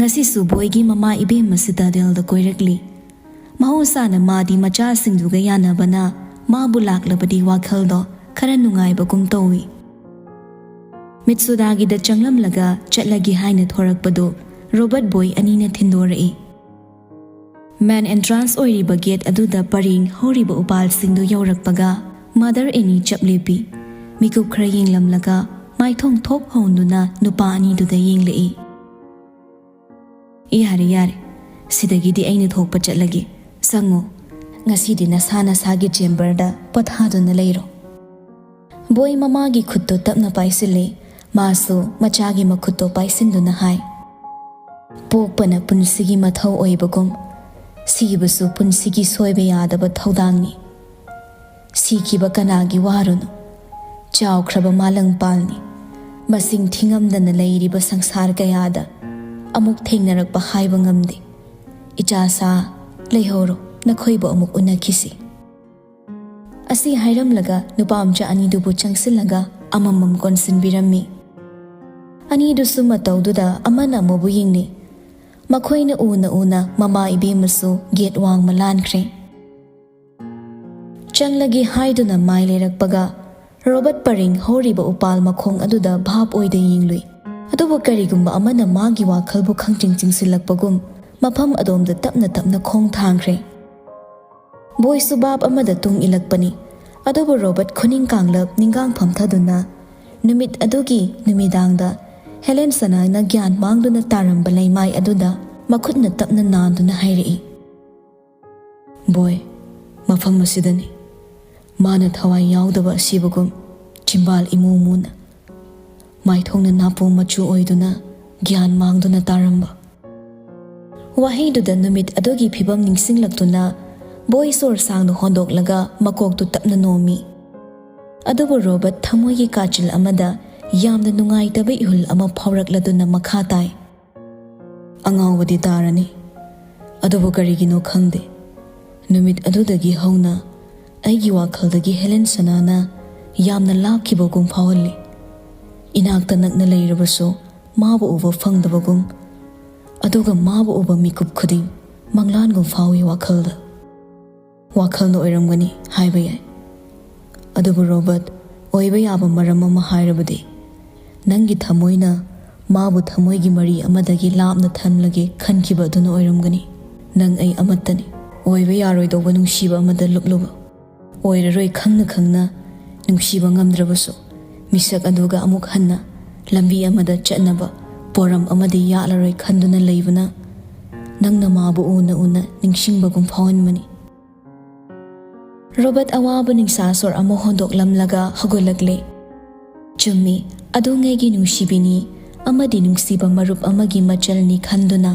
ꯉꯁꯤꯁꯨ ꯕꯣꯏꯒꯤ ꯃꯃꯥ ꯏꯕꯦꯝꯃ ꯁꯤꯇꯥꯗꯦꯜꯗ ꯀꯣꯏꯔꯛꯂꯤ꯫ ꯃꯍꯧꯁꯥꯅ ꯃꯥꯗꯤ ꯃꯆꯥꯁꯤꯡꯗꯨꯒ ꯌꯥꯅꯕꯅ ꯃꯥꯕꯨ ꯂꯥꯛꯂꯕꯗꯤ ꯋꯥꯈꯜꯗꯣ ꯈꯔ ꯅꯨꯡꯉꯥꯏꯕꯒꯨꯝ ꯇꯧꯏ꯫ ꯃꯤꯠꯁꯨꯗꯥꯒꯤꯗ ꯆꯪꯂꯝꯂꯒ ꯆꯠꯂꯒꯦ ꯍꯥꯏꯅ ꯊꯣꯔꯛꯄꯗꯨ ꯔꯣꯕꯔꯠ ꯕꯣꯏ ꯑꯅꯤꯅ ꯊꯤꯟꯗꯣꯔꯛꯏ꯫ ꯃꯦꯟ ꯑꯦꯟꯇ꯭ꯔꯥꯟꯁ ꯑꯣꯏꯔꯤꯕ ꯒꯦꯠ ꯑꯗꯨꯗ ꯄꯔꯦꯡ ꯍꯧꯔꯤꯕ ꯎꯄꯥꯜꯁꯤꯡꯗꯨ ꯌꯧꯔꯛꯄꯒ ꯃꯥꯗꯔ ꯑꯦꯅꯤ ꯆꯞ ꯂꯦꯞꯄꯤ꯫ ꯃꯤꯀꯨꯞ ꯈꯔ ꯌꯦꯡꯂꯝꯂꯒ ꯃꯥꯏꯊꯣꯡ ꯊꯣꯛ ꯍꯣꯟꯗꯨꯅ ꯅꯨꯄꯥ ꯑꯅꯤꯗꯨꯗ ꯌꯦꯡꯂꯛꯏ꯫ "ꯌꯥꯔꯦ, ꯌꯥꯔꯦ, ꯁꯤꯗꯒꯤꯗꯤ ꯑꯩꯅ ꯊꯣꯛꯄ ꯆꯠꯂꯒꯦ꯫ ꯆꯪꯉꯣ, ꯉꯁꯤꯗꯤ ꯅꯁꯥ ꯅꯁꯥꯒꯤ ꯆꯦꯝꯕꯔꯗ ꯄꯣꯊꯥꯗꯨꯅ ꯂꯩꯔꯣ꯫" ꯕꯣꯏ ꯃꯃꯥꯒꯤ ꯈꯨꯠꯇꯨ ꯇꯞꯅ ꯄꯥꯏꯁꯤꯜꯂꯤ꯫ ꯃꯥꯁꯨ ꯃꯆꯥꯒꯤ ꯃꯈꯨꯠꯇꯣ ꯄꯥꯏꯁꯤꯟꯗꯨꯅ ꯍꯥꯏ, "ꯄꯣꯛꯄꯅ ꯄꯨꯟꯁꯤꯒꯤ ꯃꯊꯧ ꯑꯣꯏꯕꯒꯨꯝ, ꯁꯤꯕꯁꯨ ꯄꯨꯟꯁꯤꯒꯤ ꯁꯣꯏꯕ ꯌꯥꯗꯕ ꯊꯧꯗꯥꯡꯅꯤ꯫ ꯁꯤꯈꯤꯕ ꯀꯅꯥꯒꯤ ꯋꯥꯔꯨꯅꯣ? ꯆꯥꯎꯈ꯭ꯔꯕ ꯃꯥꯂꯪꯄꯥꯜꯅꯤ꯫ ꯃꯁꯤꯡ ꯊꯤꯉꯝꯗꯅ ꯂꯩꯔꯤꯕ ꯁꯪꯁꯥꯔ ꯀꯌꯥꯗ ꯑꯃꯨꯛ ꯊꯦꯡꯅꯔꯛꯄ ꯍꯥꯏꯕ ꯉꯝꯗꯦ꯫ ꯏꯆꯥꯁꯥ, ꯂꯩꯍꯧꯔꯣ, ꯅꯈꯣꯏꯕꯨ ꯑꯃꯨꯛ ꯎꯅꯈꯤꯁꯤ꯫" ꯑꯁꯤ ꯍꯥꯏꯔꯝꯂꯒ ꯅꯨꯄꯥ ꯃꯆꯥ ꯑꯅꯤꯗꯨꯕꯨ ꯆꯪꯁꯤꯜꯂꯒ ꯑꯃꯃꯝ ꯀꯣꯟꯁꯤꯟꯕꯤꯔꯝꯃꯤ꯫ ꯑꯅꯤꯗꯨꯁꯨ ꯃꯇꯧꯗꯨꯗ ꯑꯃꯅ ꯑꯃꯕꯨ ꯌꯦꯡꯅꯩ꯫ ꯃꯈꯣꯏꯅ ꯎꯅ ꯎꯅ ꯃꯃꯥ ꯏꯕꯦꯝꯃꯁꯨ ꯒꯦꯠ ꯋꯥꯡꯃ ꯂꯥꯟꯈ꯭ꯔꯦ꯫ ꯆꯪꯂꯒꯦ ꯍꯥꯏꯗꯨꯅ ꯃꯥꯏ ꯂꯩꯔꯛꯄꯒ ꯔꯣꯕꯔꯠ ꯄꯔꯦꯡ ꯍꯧꯔꯤꯕ ꯎꯄꯥꯜ ꯃꯈꯣꯡ ꯑꯗꯨꯗ ꯚꯥꯞ ꯑꯣꯏꯗ ꯌꯦꯡꯂꯨꯏ꯫ ꯑꯗꯨꯕꯨ ꯀꯔꯤꯒꯨꯝꯕ ꯑꯃꯅ ꯃꯥꯒꯤ ꯋꯥꯈꯜꯕꯨ ꯈꯪꯆꯤꯡ ꯆꯤꯡꯁꯤꯜꯂꯛꯄꯒꯨꯝ ꯃꯐꯝ ꯑꯗꯣꯝꯗ ꯇꯞꯅ ꯇꯞꯅ ꯈꯣꯡ ꯊꯥꯡꯈ꯭ꯔꯦ꯫ ꯕꯣꯏꯁꯨ ꯚꯥꯞ ꯑꯃꯗ ꯇꯨꯡ ꯏꯜꯂꯛꯄꯅꯤ꯫ ꯑꯗꯨꯕꯨ ꯔꯣꯕꯔꯠ ꯈꯨꯅꯤꯡ ꯀꯥꯡꯂꯞ ꯅꯤꯡꯒꯥꯡ ꯐꯝꯊꯗꯨꯅ ꯅꯨꯃꯤꯠ ꯑꯗꯨꯒꯤ ꯅꯨꯃꯤꯗꯥꯡꯗ ꯍꯦꯂꯦꯟ ꯁꯅꯥꯅ ꯒ꯭ꯌꯥꯟ ꯃꯥꯡꯗꯨꯅ ꯇꯥꯔꯝꯕ ꯂꯩꯃꯥꯏ ꯑꯗꯨꯗ ꯃꯈꯨꯠꯅ ꯇꯞꯅ ꯅꯥꯟꯗꯨꯅ ꯍꯥꯏꯔꯛꯏ, "ꯕꯣꯏ, ꯃꯐꯝ ꯑꯁꯤꯗꯅꯤ ꯃꯥꯅ ꯊꯋꯥꯏ ꯌꯥꯎꯗꯕ ꯑꯁꯤꯕꯒꯨꯝ ꯆꯤꯝꯕꯥꯜ ꯏꯃꯨ ꯃꯨꯅ, ꯃꯥꯏꯊꯣꯡꯅ ꯅꯥꯄꯣꯝ ꯃꯆꯨ ꯑꯣꯏꯗꯨꯅ ꯒ꯭ꯌꯥꯟ ꯃꯥꯡꯗꯨꯅ ꯇꯥꯔꯝꯕ꯫" ꯋꯥꯍꯩꯗꯨꯗ ꯅꯨꯃꯤꯠ ꯑꯗꯨꯒꯤ ꯐꯤꯕꯝ ꯅꯤꯡꯁꯤꯡꯂꯛꯇꯨꯅ ꯕꯣꯏ ꯁꯣꯔ ꯁꯥꯡꯅ ꯍꯣꯟꯗꯣꯛꯂꯒ ꯃꯀꯣꯛꯇꯨ ꯇꯞꯅ ꯅꯣꯝꯃꯤ꯫ ꯑꯗꯨꯕꯨ ꯔꯣꯕꯔꯠ ꯊꯃꯣꯏꯒꯤ ꯀꯥꯆꯤꯜ ꯑꯃꯗ ꯌꯥꯝꯅ ꯅꯨꯡꯉꯥꯏꯇꯕ ꯏꯍꯨꯜ ꯑꯃ ꯐꯥꯎꯔꯛꯂꯗꯨꯅ ꯃꯈꯥ ꯇꯥꯏ, "ꯑꯉꯥꯎꯕꯗꯤ ꯇꯥꯔꯅꯤ, ꯑꯗꯨꯕꯨ ꯀꯔꯤꯒꯤꯅꯣ ꯈꯪꯗꯦ, ꯅꯨꯃꯤꯠ ꯑꯗꯨꯗꯒꯤ ꯍꯧꯅ ꯑꯩꯒꯤ ꯋꯥꯈꯜꯗꯒꯤ ꯍꯦꯂꯦꯟ ꯁꯅꯥꯅ ꯌꯥꯝꯅ ꯂꯥꯞꯈꯤꯕꯒꯨꯝ ꯐꯥꯎꯍꯜꯂꯤ꯫ ꯏꯅꯥꯛꯇ ꯅꯛꯅ ꯂꯩꯔꯕꯁꯨ ꯃꯥꯕꯨ ꯎꯕ ꯐꯪꯗꯕꯒꯨꯝ, ꯑꯗꯨꯒ ꯃꯥꯕꯨ ꯎꯕ ꯃꯤꯀꯨꯞ ꯈꯨꯗꯤꯡ ꯃꯪꯂꯥꯟꯒꯨꯝ ꯐꯥꯎꯏ ꯋꯥꯈꯜꯗ꯫ ꯋꯥꯈꯜꯅ ꯑꯣꯏꯔꯝꯒꯅꯤ ꯍꯥꯏꯕ ꯌꯥꯏ꯫ ꯑꯗꯨꯕꯨ ꯔꯣꯕꯔꯠ, ꯑꯣꯏꯕ ꯌꯥꯕ ꯃꯔꯝ ꯑꯃ ꯍꯥꯏꯔꯕꯗꯤ, ꯅꯪꯒꯤ ꯊꯃꯣꯏꯅ ꯃꯥꯕꯨ ꯊꯃꯣꯏꯒꯤ ꯃꯔꯤ ꯑꯃꯗꯒꯤ ꯂꯥꯞꯅ ꯊꯝꯂꯒꯦ ꯈꯟꯈꯤꯕ ꯑꯗꯨꯅ ꯑꯣꯏꯔꯝꯒꯅꯤ꯫ ꯅꯪ ꯑꯩ ꯑꯃꯠꯇꯅꯤ꯫ ꯑꯣꯏꯕ ꯌꯥꯔꯣꯏꯗꯧꯕ ꯅꯨꯡꯁꯤꯕ ꯑꯃꯗ ꯂꯨꯞꯂꯨꯕ꯫ ꯑꯣꯏꯔꯔꯣꯏ ꯈꯪꯅ ꯈꯪꯅ ꯅꯨꯡꯁꯤꯕ ꯉꯝꯗ꯭ꯔꯕꯁꯨ, ꯃꯤꯁꯛ ꯑꯗꯨꯒ ꯑꯃꯨꯛ ꯍꯟꯅ ꯂꯝꯕꯤ ꯑꯃꯗ ꯆꯠꯅꯕ ꯄꯣꯔꯝ ꯑꯃꯗꯤ ꯌꯥꯠꯂꯔꯣꯏ ꯈꯟꯗꯨꯅ ꯂꯩꯕꯅ ꯅꯪꯅ ꯃꯥꯕꯨ ꯎꯅ ꯎꯅ ꯅꯤꯡꯁꯤꯡꯕꯒꯨꯝ ꯐꯥꯎꯍꯟꯕꯅꯤ꯫ ꯔꯣꯕꯔꯠ ꯑꯋꯥꯕ ꯅꯤꯡꯁꯥ ꯁꯣꯔ ꯑꯃ ꯍꯣꯟꯗꯣꯛꯂꯝꯂꯒ ꯍꯧꯒꯠꯂꯛꯂꯦ꯫ ꯆꯨꯝꯃꯤ, ꯑꯗꯨꯉꯩꯒꯤ ꯅꯨꯡꯁꯤꯕꯤꯅꯤ ꯑꯃꯗꯤ ꯅꯨꯡꯁꯤꯕ ꯃꯔꯨꯞ ꯑꯃꯒꯤ ꯃꯆꯜꯅꯤ ꯈꯟꯗꯨꯅ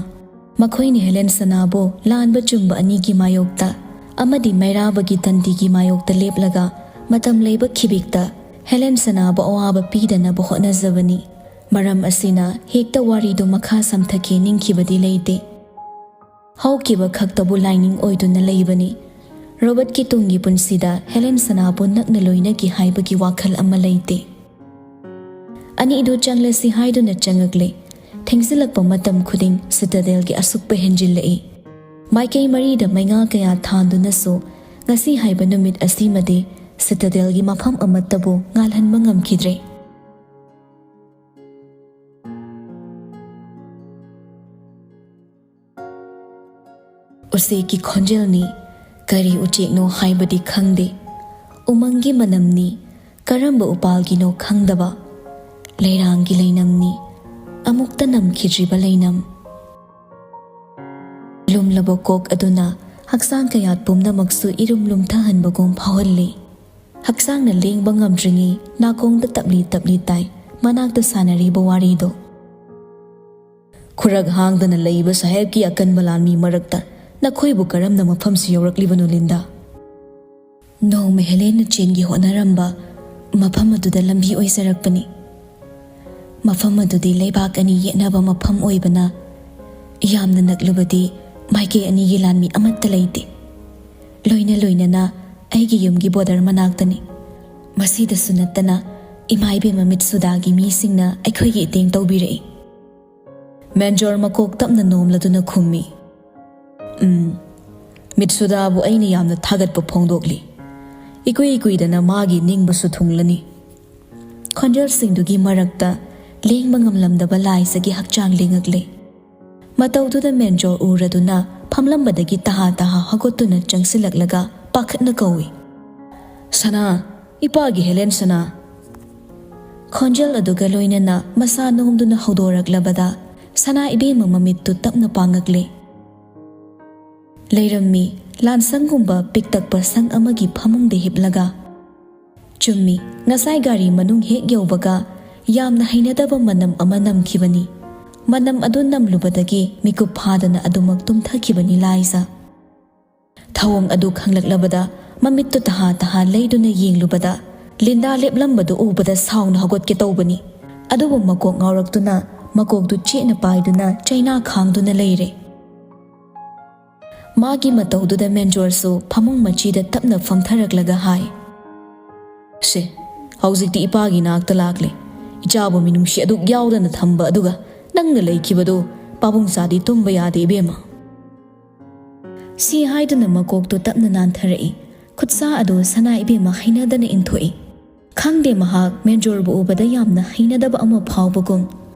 ꯃꯈꯣꯏꯅ ꯍꯦꯂꯦꯟ ꯁꯅꯥꯕꯨ ꯂꯥꯟꯕ ꯆꯨꯝꯕ ꯑꯅꯤꯒꯤ ꯃꯥꯌꯣꯛꯇ ꯑꯃꯗꯤ ꯃꯩꯔꯥꯕꯒꯤ ꯇꯟꯗꯤꯒꯤ ꯃꯥꯌꯣꯛꯇ ꯂꯦꯞꯂꯒ ꯃꯇꯝ ꯂꯩꯕ ꯈꯤꯕꯤꯛꯇ ꯍꯦꯂꯦꯟ ꯁꯅꯥꯕꯨ ꯑꯋꯥꯕ ꯄꯤꯗꯅꯕ ꯍꯣꯠꯅꯖꯕꯅꯤ꯫ ꯃꯔꯝ ꯑꯁꯤꯅ ꯍꯦꯛꯇ ꯋꯥꯔꯤꯗꯨ ꯃꯈꯥ ꯁꯝꯊꯈꯤ ꯅꯤꯡꯈꯤꯕꯗꯤ ꯂꯩꯇꯦ꯫ ꯍꯧꯈꯤꯕ ꯈꯛꯇꯕꯨ ꯂꯥꯏꯅꯤꯡ ꯑꯣꯏꯗꯨꯅ ꯂꯩꯕꯅꯤ꯫ ꯔꯣꯕꯔꯠꯀꯤ ꯇꯨꯡꯒꯤ ꯄꯨꯟꯁꯤꯗ ꯍꯦꯂꯦꯟ ꯁꯅꯥꯕꯨ ꯅꯛꯅ ꯂꯣꯏꯅꯈꯤ ꯍꯥꯏꯕꯒꯤ ꯋꯥꯈꯜ ꯑꯃ ꯂꯩꯇꯦ꯫ ꯑꯅꯤꯗꯨ ꯆꯪꯂꯁꯤ ꯍꯥꯏꯗꯨꯅ ꯆꯪꯉꯛꯂꯦ꯫ ꯊꯦꯡꯖꯤꯜꯂꯛꯄ ꯃꯇꯝ ꯈꯨꯗꯤꯡ ꯁꯤꯇꯥꯗꯦꯜꯒꯤ ꯑꯁꯨꯛꯄ ꯍꯦꯟꯖꯤꯜꯂꯛꯏ꯫ ꯃꯥꯏꯀꯩ ꯃꯔꯤꯗ ꯃꯩꯉꯥ ꯀꯌꯥ ꯊꯥꯟꯗꯨꯅꯁꯨ ꯉꯁꯤ ꯍꯥꯏꯕ ꯅꯨꯃꯤꯠ ꯑꯁꯤꯃꯗꯤ ꯁꯤꯇꯥꯗꯦꯜꯒꯤ ꯃꯐꯝ ꯑꯃꯠꯇꯕꯨ ꯉꯥꯜꯍꯟꯕ ꯉꯝꯈꯤꯗ꯭ꯔꯦ꯫ ꯎꯆꯦꯛꯀꯤ ꯈꯣꯟꯖꯦꯜꯅꯤ, ꯀꯔꯤ ꯎꯆꯦꯛꯅꯣ ꯍꯥꯏꯕꯗꯤ ꯈꯪꯗꯦ꯫ ꯎꯃꯪꯒꯤ ꯃꯅꯝꯅꯤ, ꯀꯔꯝꯕ ꯎꯄꯥꯜꯒꯤꯅꯣ ꯈꯪꯗꯕ꯫ ꯂꯩꯔꯥꯡꯒꯤ ꯂꯩꯅꯝꯅꯤ, ꯑꯃꯨꯛꯇ ꯅꯝꯈꯤꯗ꯭ꯔꯤꯕ ꯂꯩꯅꯝ꯫ ꯂꯨꯝꯂꯕ ꯀꯣꯛ ꯑꯗꯨꯅ ꯍꯛꯆꯥꯡ ꯀꯌꯥꯠ ꯄꯨꯝꯅꯃꯛꯁꯨ ꯏꯔꯨꯝ ꯂꯨꯝꯊꯍꯟꯕꯒꯨꯝ ꯐꯥꯎꯍꯜꯂꯤ꯫ ꯍꯛꯆꯥꯡꯅ ꯂꯦꯡꯕ ꯉꯝꯗ꯭ꯔꯤꯉꯩ ꯅꯥꯀꯣꯡꯗ ꯇꯞꯂꯤ ꯇꯞꯂꯤ ꯇꯥꯏ ꯃꯅꯥꯛꯇ ꯁꯥꯟꯅꯔꯤꯕ ꯋꯥꯔꯤꯗꯣ꯫ ꯈꯨꯔꯛ ꯍꯥꯡꯗꯅ ꯂꯩꯕ ꯁꯥꯍꯦꯕꯀꯤ ꯑꯀꯟꯕ ꯂꯥꯟꯃꯤ ꯃꯔꯛꯇ ꯅꯈꯣꯏꯕꯨ ꯀꯔꯝꯅ ꯃꯐꯝꯁꯤ ꯌꯧꯔꯛꯂꯤꯕꯅꯣ, ꯂꯤꯟꯗꯥ? ꯅꯣꯡꯃ ꯍꯦꯂꯦꯟꯅ ꯆꯦꯟꯒꯦ ꯍꯣꯠꯅꯔꯝꯕ ꯃꯐꯝ ꯑꯗꯨꯗ ꯂꯝꯕꯤ ꯑꯣꯏꯖꯔꯛꯄꯅꯤ꯫ ꯃꯐꯝ ꯑꯗꯨꯗꯤ ꯂꯩꯕꯥꯛ ꯑꯅꯤ ꯌꯦꯠꯅꯕ ꯃꯐꯝ ꯑꯣꯏꯕꯅ ꯌꯥꯝꯅ ꯅꯛꯂꯨꯕꯗꯤ ꯃꯥꯏꯀꯩ ꯑꯅꯤꯒꯤ ꯂꯥꯟꯃꯤ ꯑꯃꯠꯇ ꯂꯩꯇꯦ꯫ ꯂꯣꯏꯅ ꯂꯣꯏꯅꯅ ꯑꯩꯒꯤ ꯌꯨꯝꯒꯤ ꯕꯣꯔꯗꯔ ꯃꯅꯥꯛꯇꯅꯤ꯫ ꯃꯁꯤꯗꯁꯨ ꯅꯠꯇꯅ ꯏꯃꯥ ꯏꯕꯦꯝꯃ ꯃꯤꯠꯁꯨꯗꯥꯒꯤ ꯃꯤꯁꯤꯡꯅ ꯑꯩꯈꯣꯏꯒꯤ ꯏꯇꯦꯡ ꯇꯧꯕꯤꯔꯛꯏ꯫ ꯃꯦꯟꯖꯣꯔ ꯃꯀꯣꯛ ꯇꯞꯅ ꯅꯣꯝꯂꯗꯨꯅ ꯈꯨꯝꯃꯤ꯫ "ꯎꯝ, ꯃꯤꯠꯁꯨꯗꯥꯕꯨ ꯑꯩꯅ ꯌꯥꯝꯅ ꯊꯥꯒꯠꯄ ꯐꯣꯡꯗꯣꯛꯂꯤ꯫ ꯏꯀꯨꯏ ꯀꯨꯏꯗꯅ ꯃꯥꯒꯤ ꯅꯤꯡꯕꯁꯨ ꯊꯨꯡꯂꯅꯤ꯫" ꯈꯣꯟꯖꯦꯜꯁꯤꯡꯗꯨꯒꯤ ꯃꯔꯛꯇ ꯂꯦꯡꯕ ꯉꯝꯂꯝꯗꯕ ꯂꯥꯏꯖꯒꯤ ꯍꯛꯆꯥꯡ ꯂꯦꯡꯉꯛꯂꯦ꯫ ꯃꯇꯧꯗꯨꯗ ꯃꯦꯟꯖꯣꯔ ꯎꯔꯗꯨꯅ ꯐꯝꯂꯝꯕꯗꯒꯤ ꯇꯍꯥ ꯇꯍꯥ ꯍꯧꯒꯠꯇꯨꯅ ꯆꯪꯁꯤꯜꯂꯛꯂꯒ ꯄꯥꯈꯠꯅ ꯀꯧꯏ, "ꯁꯅꯥ, ꯏꯄꯥꯒꯤ ꯍꯦꯂꯦꯟ ꯁꯅꯥ!" ꯈꯣꯟꯖꯦꯜ ꯑꯗꯨꯒ ꯂꯣꯏꯅꯅ ꯃꯁꯥ ꯅꯣꯝꯗꯨꯅ ꯍꯧꯗꯣꯔꯛꯂꯕꯗ ꯁꯅꯥ ꯏꯕꯦꯝꯃ ꯃꯃꯤꯠꯇꯨ ꯇꯞꯅ ꯄꯥꯡꯉꯛꯂꯦ꯫ ꯂꯩꯔꯝꯃꯤ, ꯂꯥꯟꯁꯪꯒꯨꯝꯕ ꯄꯤꯛꯇꯛꯄ ꯁꯪ ꯑꯃꯒꯤ ꯐꯃꯨꯡꯗ ꯍꯤꯞꯂꯒ꯫ ꯆꯨꯝꯃꯤ, ꯉꯁꯥꯏ ꯒꯥꯔꯤ ꯃꯅꯨꯡ ꯍꯦꯛ ꯌꯧꯕꯒ ꯌꯥꯝꯅ ꯍꯩꯅꯗꯕ ꯃꯅꯝ ꯑꯃ ꯅꯝꯈꯤꯕꯅꯤ꯫ ꯃꯅꯝ ꯑꯗꯨ ꯅꯝꯂꯨꯕꯗꯒꯤ ꯃꯤꯀꯨꯞ ꯐꯥꯗꯅ ꯑꯗꯨꯃꯛ ꯇꯨꯝꯊꯈꯤꯕꯅꯤ ꯂꯥꯏꯖ꯫ ꯊꯧꯑꯣꯡ ꯑꯗꯨ ꯈꯪꯂꯛꯂꯕꯗ ꯃꯃꯤꯠꯇꯨ ꯇꯍꯥ ꯇꯍꯥ ꯂꯩꯗꯨꯅ ꯌꯦꯡꯂꯨꯕꯗ ꯂꯤꯟꯗꯥ ꯂꯦꯞꯂꯝꯕꯗꯨ ꯎꯕꯗ ꯁꯥꯎꯅ ꯍꯧꯒꯠꯀꯦ ꯇꯧꯕꯅꯤ꯫ ꯑꯗꯨꯕꯨ ꯃꯀꯣꯛ ꯉꯥꯎꯔꯛꯇꯨꯅ ꯃꯀꯣꯛꯇꯨ ꯆꯦꯠꯅ ꯄꯥꯏꯗꯨꯅ ꯆꯩꯅꯥ ꯈꯥꯡꯗꯨꯅ ꯂꯩꯔꯦ꯫ ꯃꯥꯒꯤ ꯃꯇꯧꯗꯨꯗ ꯃꯦꯟꯖꯣꯔꯁꯨ ꯐꯃꯨꯡ ꯃꯆꯤꯗ ꯇꯞꯅ ꯐꯝꯊꯔꯛꯂꯒ ꯍꯥꯏ, "ꯁꯦ, ꯍꯧꯖꯤꯛꯇꯤ ꯏꯄꯥꯒꯤ ꯅꯥꯛꯇ ꯂꯥꯛꯂꯦ꯫ ꯏꯆꯥꯕꯨ ꯃꯤꯅꯨꯡꯁꯤ ꯑꯗꯨꯛ ꯌꯥꯎꯗꯅ ꯊꯝꯕ ꯑꯗꯨꯒ ꯅꯪꯅ ꯂꯩꯈꯤꯕꯗꯨ ꯄꯥꯕꯨꯡ ꯆꯥꯗꯤ ꯇꯨꯝꯕ ꯌꯥꯗꯦ ꯏꯕꯦꯝꯃ꯫" ꯁꯤ ꯍꯥꯏꯗꯨꯅ ꯃꯀꯣꯛꯇꯨ ꯇꯞꯅ ꯅꯥꯟꯊꯔꯛꯏ꯫ ꯈꯨꯠꯁꯥ ꯑꯗꯨ ꯁꯅꯥ ꯏꯕꯦꯝꯃ ꯍꯩꯅꯗꯅ ꯏꯟꯊꯣꯛꯏ꯫ ꯈꯪꯗꯦ, ꯃꯍꯥꯛ ꯃꯦꯟꯖꯣꯔꯕꯨ ꯎꯕꯗ ꯌꯥꯝꯅ ꯍꯩꯅꯗꯕ ꯑꯃ ꯐꯥꯎꯕꯒꯨꯝ꯫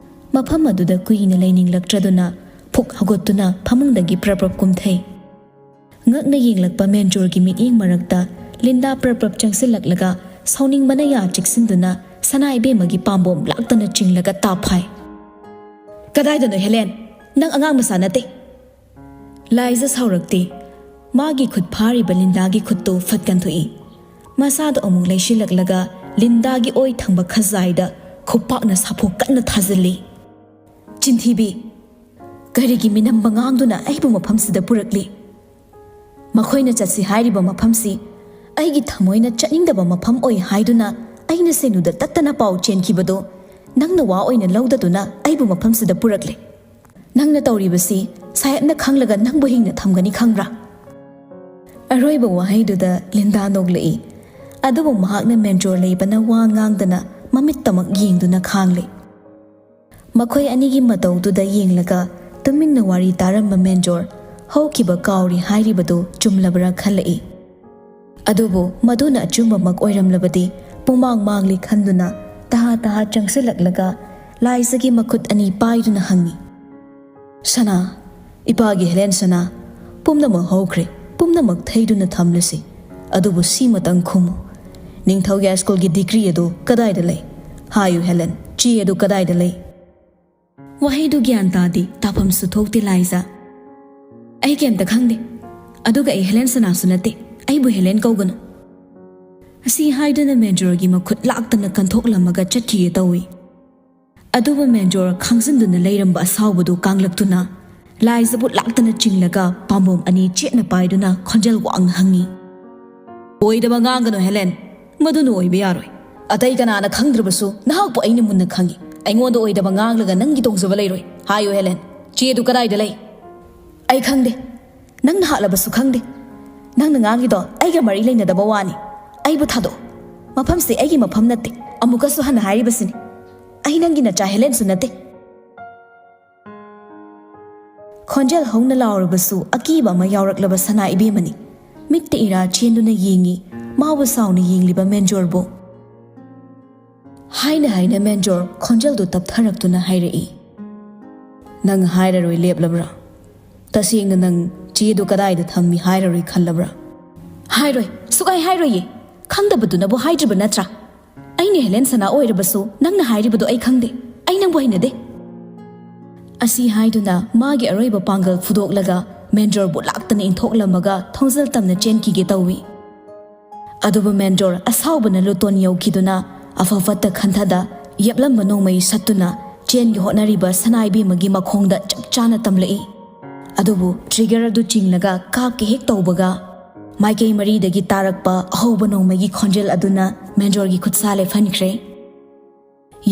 ꯃꯐꯝ ꯑꯗꯨꯗ ꯀꯨꯏꯅ ꯂꯩꯅꯤꯡꯂꯛꯇ꯭ꯔꯗꯨꯅ ꯐꯨꯛ ꯍꯧꯒꯠꯇꯨꯅ ꯐꯃꯨꯡꯗꯒꯤ ꯄ꯭ꯔꯞ ꯄ꯭ꯔꯞ ꯀꯨꯝꯊꯩ꯫ ꯉꯛꯅ ꯌꯦꯡꯂꯛꯄ ꯃꯦꯟꯖꯣꯔꯒꯤ ꯃꯤꯠꯌꯦꯡ ꯃꯔꯛꯇ ꯂꯤꯟꯗꯥ ꯄ꯭ꯔꯞ ꯄ꯭ꯔꯞ ꯆꯪꯁꯤꯜꯂꯛꯂꯒ ꯁꯥꯎꯅꯤꯡꯕꯅ ꯌꯥ ꯆꯤꯛꯁꯤꯟꯗꯨꯅ ꯁꯅꯥ ꯏꯕꯦꯝꯃꯒꯤ ꯄꯥꯝꯕꯣꯝ ꯂꯥꯛꯇꯅ ꯆꯤꯡꯂꯒ ꯇꯥꯞ ꯍꯥꯏ꯫ "ꯀꯗꯥꯏꯗꯅꯣ ꯍꯦꯂꯦꯟ? ꯅꯪ ꯑꯉꯥꯡ ꯃꯆꯥ ꯅꯠꯇꯦ!" ꯂꯥꯏꯖ ꯁꯥꯎꯔꯛꯇꯦ꯫ ꯃꯥꯒꯤ ꯈꯨꯠ ꯐꯥꯔꯤꯕ ꯂꯤꯟꯗꯥꯒꯤ ꯈꯨꯠꯇꯨ ꯐꯠ ꯀꯟꯊꯣꯛꯏ꯫ ꯃꯁꯥꯗꯣ ꯑꯃꯨꯛ ꯂꯩꯁꯤꯜꯂꯛꯂꯒ ꯂꯤꯟꯗꯥꯒꯤ ꯑꯣꯏ ꯊꯪꯕ ꯈꯖꯥꯏꯗ ꯈꯨꯄꯥꯛꯅ ꯁꯥꯐꯨ ꯀꯟꯅ ꯊꯥꯖꯤꯜꯂꯤ꯫ "ꯆꯤꯟꯊꯤꯕꯤ! ꯀꯔꯤꯒꯤ ꯃꯤꯅꯝꯕ ꯉꯥꯡꯗꯨꯅ ꯑꯩꯕꯨ ꯃꯐꯝꯁꯤꯗ ꯄꯨꯔꯛꯂꯤ? ꯃꯈꯣꯏꯅ ꯆꯠꯁꯤ ꯍꯥꯏꯔꯤꯕ ꯃꯐꯝꯁꯤ ꯑꯩꯒꯤ ꯊꯃꯣꯏꯅ ꯆꯠꯅꯤꯡꯗꯕ ꯃꯐꯝ ꯑꯣꯏ ꯍꯥꯏꯗꯨꯅ ꯑꯩꯅ ꯁꯦꯅꯨꯗ ꯇꯠꯇꯅ ꯄꯥꯎ ꯆꯦꯟꯈꯤꯕꯗꯣ ꯅꯪꯅ ꯋꯥ ꯑꯣꯏꯅ ꯂꯧꯗꯗꯨꯅ ꯑꯩꯕꯨ ꯃꯐꯝꯁꯤꯗ ꯄꯨꯔꯛꯂꯦ꯫ ꯅꯪꯅ ꯇꯧꯔꯤꯕꯁꯤ ꯁꯥꯍꯦꯕꯅ ꯈꯪꯂꯒ ꯅꯪꯕꯨ ꯍꯤꯡꯅ ꯊꯝꯒꯅꯤ ꯈꯪꯕ꯭ꯔꯥ?" ꯑꯔꯣꯏꯕ ꯋꯥꯍꯩꯗꯨꯗ ꯂꯤꯟꯗꯥ ꯅꯣꯛꯂꯛꯏ꯫ ꯑꯗꯨꯕꯨ ꯃꯍꯥꯛꯅ ꯃꯦꯟꯖꯣꯔ ꯂꯩꯕꯅ ꯋꯥ ꯉꯥꯡꯗꯅ ꯃꯃꯤꯠꯇꯃꯛ ꯌꯦꯡꯗꯨꯅ ꯈꯥꯡꯂꯦ꯫ ꯃꯈꯣꯏ ꯑꯅꯤꯒꯤ ꯃꯇꯧꯗꯨꯗ ꯌꯦꯡꯂꯒ ꯇꯨꯃꯤꯟꯅ ꯋꯥꯔꯤ ꯇꯥꯔꯝꯕ ꯃꯦꯟꯖꯣꯔ ꯍꯧꯈꯤꯕ ꯀꯥꯎꯔꯤ ꯍꯥꯏꯔꯤꯕꯗꯨ ꯆꯨꯝꯂꯕ꯭ꯔꯥ ꯈꯜꯂꯛꯏ꯫ ꯑꯗꯨꯕꯨ ꯃꯗꯨꯅ ꯑꯆꯨꯝꯕꯃꯛ ꯑꯣꯏꯔꯝꯂꯕꯗꯤ ꯄꯨꯃꯥꯡ ꯃꯥꯡꯂꯤ ꯈꯟꯗꯨꯅ ꯇꯍꯥ ꯇꯍꯥ ꯆꯪꯁꯤꯜꯂꯛꯂꯒ ꯂꯥꯏꯖꯒꯤ ꯃꯈꯨꯠ ꯑꯅꯤ ꯄꯥꯏꯗꯨꯅ ꯍꯪꯉꯤ, "ꯁꯅꯥ, ꯏꯄꯥꯒꯤ ꯍꯦꯂꯦꯟ ꯁꯅꯥ, ꯄꯨꯝꯅꯃꯛ ꯍꯧꯈ꯭ꯔꯦ, ꯄꯨꯝꯅꯃꯛ ꯊꯩꯗꯨꯅ ꯊꯝꯂꯁꯤ꯫ ꯑꯗꯨꯕꯨ ꯁꯤꯃꯇꯪ ꯈꯨꯝꯃꯨ, ꯅꯤꯡꯊꯧꯒꯤ ꯁ꯭ꯀꯨꯜꯒꯤ ꯗꯤꯒ꯭ꯔꯤ ꯑꯗꯨ ꯀꯗꯥꯏꯗ ꯂꯩ? ꯍꯥꯏꯌꯨ ꯍꯦꯂꯦꯟ, ꯆꯦ ꯑꯗꯨ ꯀꯗꯥꯏꯗ ꯂꯩ?" ꯋꯥꯍꯩꯗꯨ ꯒ꯭ꯌꯥꯟ ꯇꯥꯗꯦ, ꯇꯥꯐꯝꯁꯨ ꯊꯣꯛꯇꯦ ꯂꯥꯏꯖ꯫ "ꯑꯩ ꯀꯩꯝꯇ ꯈꯪꯗꯦ꯫ ꯑꯗꯨꯒ ꯑꯩ ꯍꯦꯂꯦꯟ ꯁꯅꯥꯁꯨ ꯅꯠꯇꯦ꯫ ꯑꯩꯕꯨ ꯍꯦꯂꯦꯟ ꯀꯧꯒꯅꯨ꯫" ꯑꯁꯤ ꯍꯥꯏꯗꯨꯅ ꯃꯦꯟꯖꯣꯔꯒꯤ ꯃꯈꯨꯠ ꯂꯥꯛꯇꯅ ꯀꯟꯊꯣꯛꯂꯝꯃꯒ ꯆꯠꯈꯤꯒꯦ ꯇꯧꯏ꯫ ꯑꯗꯨꯕꯨ ꯃꯦꯟꯖꯣꯔ ꯈꯥꯡꯖꯤꯟꯗꯨꯅ ꯂꯩꯔꯝꯕ ꯑꯁꯥꯎꯕꯗꯨ ꯀꯥꯡꯂꯛꯇꯨꯅ ꯂꯥꯏꯖꯕꯨ ꯂꯥꯛꯇꯅ ꯆꯤꯡꯂꯒ ꯄꯥꯝꯕꯣꯝ ꯑꯅꯤ ꯆꯦꯠꯅ ꯄꯥꯏꯗꯨꯅ ꯈꯣꯟꯖꯦꯜ ꯋꯥꯡꯅ ꯍꯪꯉꯤ, "ꯑꯣꯏꯗꯕ ꯉꯥꯡꯒꯅꯨ ꯍꯦꯂꯦꯟ, ꯃꯗꯨꯅ ꯑꯣꯏꯕ ꯌꯥꯔꯣꯏ꯫ ꯑꯇꯩ ꯀꯅꯥꯅ ꯈꯪꯗ꯭ꯔꯕꯁꯨ ꯅꯍꯥꯛꯄꯨ ꯑꯩꯅ ꯃꯨꯟꯅ ꯈꯪꯉꯤ꯫ ꯑꯩꯉꯣꯟꯗ ꯑꯣꯏꯗꯕ ꯉꯥꯡꯂꯒ ꯅꯪꯒꯤ ꯇꯣꯡꯖꯕ ꯂꯩꯔꯣꯏ꯫ ꯍꯥꯏꯌꯨ ꯍꯦꯂꯦꯟ, ꯆꯦꯗꯨ ꯀꯗꯥꯏꯗ ꯂꯩ?" "ꯑꯩ ꯈꯪꯗꯦ꯫ ꯅꯪꯅ ꯍꯥꯠꯂꯕꯁꯨ ꯈꯪꯗꯦ꯫ ꯅꯪꯅ ꯉꯥꯡꯂꯤꯗꯣ ꯑꯩꯒ ꯃꯔꯤ ꯂꯩꯅꯗꯕ ꯋꯥꯅꯤ꯫ ꯑꯩꯕꯨ ꯊꯥꯗꯣꯛꯑꯣ꯫ ꯃꯐꯝꯁꯦ ꯑꯩꯒꯤ ꯃꯐꯝ ꯅꯠꯇꯦ꯫ ꯑꯃꯨꯛꯀꯁꯨ ꯍꯟꯅ ꯍꯥꯏꯔꯤꯕꯁꯤꯅꯤ꯫ ꯑꯩ ꯅꯪꯒꯤ ꯅꯆꯥ ꯍꯦꯂꯦꯟꯁꯨ ꯅꯠꯇꯦ꯫" ꯈꯣꯟꯖꯦꯜ ꯍꯧꯅ ꯂꯥꯎꯔꯕꯁꯨ ꯑꯀꯤꯕ ꯑꯃ ꯌꯥꯎꯔꯛꯂꯕ ꯁꯅꯥ ꯏꯕꯦꯝꯃꯅꯤ꯫ ꯃꯤꯠꯇ ꯏꯔꯥ ꯆꯦꯟꯗꯨꯅ ꯌꯦꯡꯉꯤ ꯃꯥꯕꯨ ꯁꯥꯎꯅ ꯌꯦꯡꯂꯤꯕ ꯃꯦꯟꯖꯣꯔꯕꯨ꯫ ꯍꯥꯏꯅ ꯍꯥꯏꯅ ꯃꯦꯟꯖꯣꯔ ꯈꯣꯟꯖꯦꯜꯗꯨ ꯇꯞꯊꯔꯛꯇꯨꯅ ꯍꯥꯏꯔꯛꯏ, "ꯅꯪ ꯍꯥꯏꯔꯔꯣꯏ ꯂꯦꯞꯂꯕ꯭ꯔꯥ? ꯇꯁꯦꯡꯅ ꯅꯪ ꯆꯦꯗꯨ ꯀꯗꯥꯏꯗ ꯊꯝꯃꯤ ꯍꯥꯏꯔꯔꯣꯏ ꯈꯜꯂꯕ꯭ꯔꯥ?" "ꯍꯥꯏꯔꯣꯏ, ꯁꯨꯛꯍꯥꯏ ꯍꯥꯏꯔꯣꯏꯌꯦ꯫ ꯈꯪꯗꯕꯗꯨꯅꯕꯨ ꯍꯥꯏꯗ꯭ꯔꯤꯕ ꯅꯠꯇ꯭ꯔꯥ? ꯑꯩꯅ ꯍꯦꯂꯦꯟ ꯁꯅꯥ ꯑꯣꯏꯔꯕꯁꯨ ꯅꯪꯅ ꯍꯥꯏꯔꯤꯕꯗꯣ ꯑꯩ ꯈꯪꯗꯦ꯫ ꯑꯩ ꯅꯪꯕꯨ ꯍꯩꯅꯗꯦ꯫" ꯑꯁꯤ ꯍꯥꯏꯗꯨꯅ ꯃꯥꯒꯤ ꯑꯔꯣꯏꯕ ꯄꯥꯡꯒꯜ ꯐꯨꯗꯣꯛꯂꯒ ꯃꯦꯟꯖꯣꯔꯕꯨ ꯂꯥꯛꯇꯅ ꯏꯟꯊꯣꯛꯂꯝꯃꯒ ꯊꯣꯡꯖꯜ ꯇꯝꯅ ꯆꯦꯟꯈꯤꯒꯦ ꯇꯧꯏ꯫ ꯑꯗꯨꯕꯨ ꯃꯦꯟꯖꯣꯔ ꯑꯁꯥꯎꯕꯅ ꯂꯨꯇꯣꯟ ꯌꯧꯈꯤꯗꯨꯅ ꯑꯐ ꯐꯠꯇ ꯈꯟꯊꯗ ꯌꯦꯞꯂꯝꯕ ꯅꯣꯡꯃꯩ ꯁꯠꯇꯨꯅ ꯆꯦꯟꯒꯦ ꯍꯣꯠꯅꯔꯤꯕ ꯁꯅꯥ ꯏꯕꯦꯝꯃꯒꯤ ꯃꯈꯣꯡꯗ ꯆꯞ ꯆꯥꯅ ꯇꯝꯂꯛꯏ꯫ ꯑꯗꯨꯕꯨ ꯇ꯭ꯔꯤꯒꯔ ꯑꯗꯨ ꯆꯤꯡꯂꯒ ꯀꯥꯞꯀꯦ ꯍꯦꯛ ꯇꯧꯕꯒ ꯃꯥꯏꯀꯩ ꯃꯔꯤꯗꯒꯤ ꯇꯥꯔꯛꯄ ꯑꯍꯧꯕ ꯅꯣꯡꯃꯩꯒꯤ ꯈꯣꯟꯖꯦꯜ ꯑꯗꯨꯅ ꯃꯦꯟꯖꯣꯔꯒꯤ ꯈꯨꯠꯁꯥ ꯂꯦꯞꯍꯟꯈ꯭ꯔꯦ꯫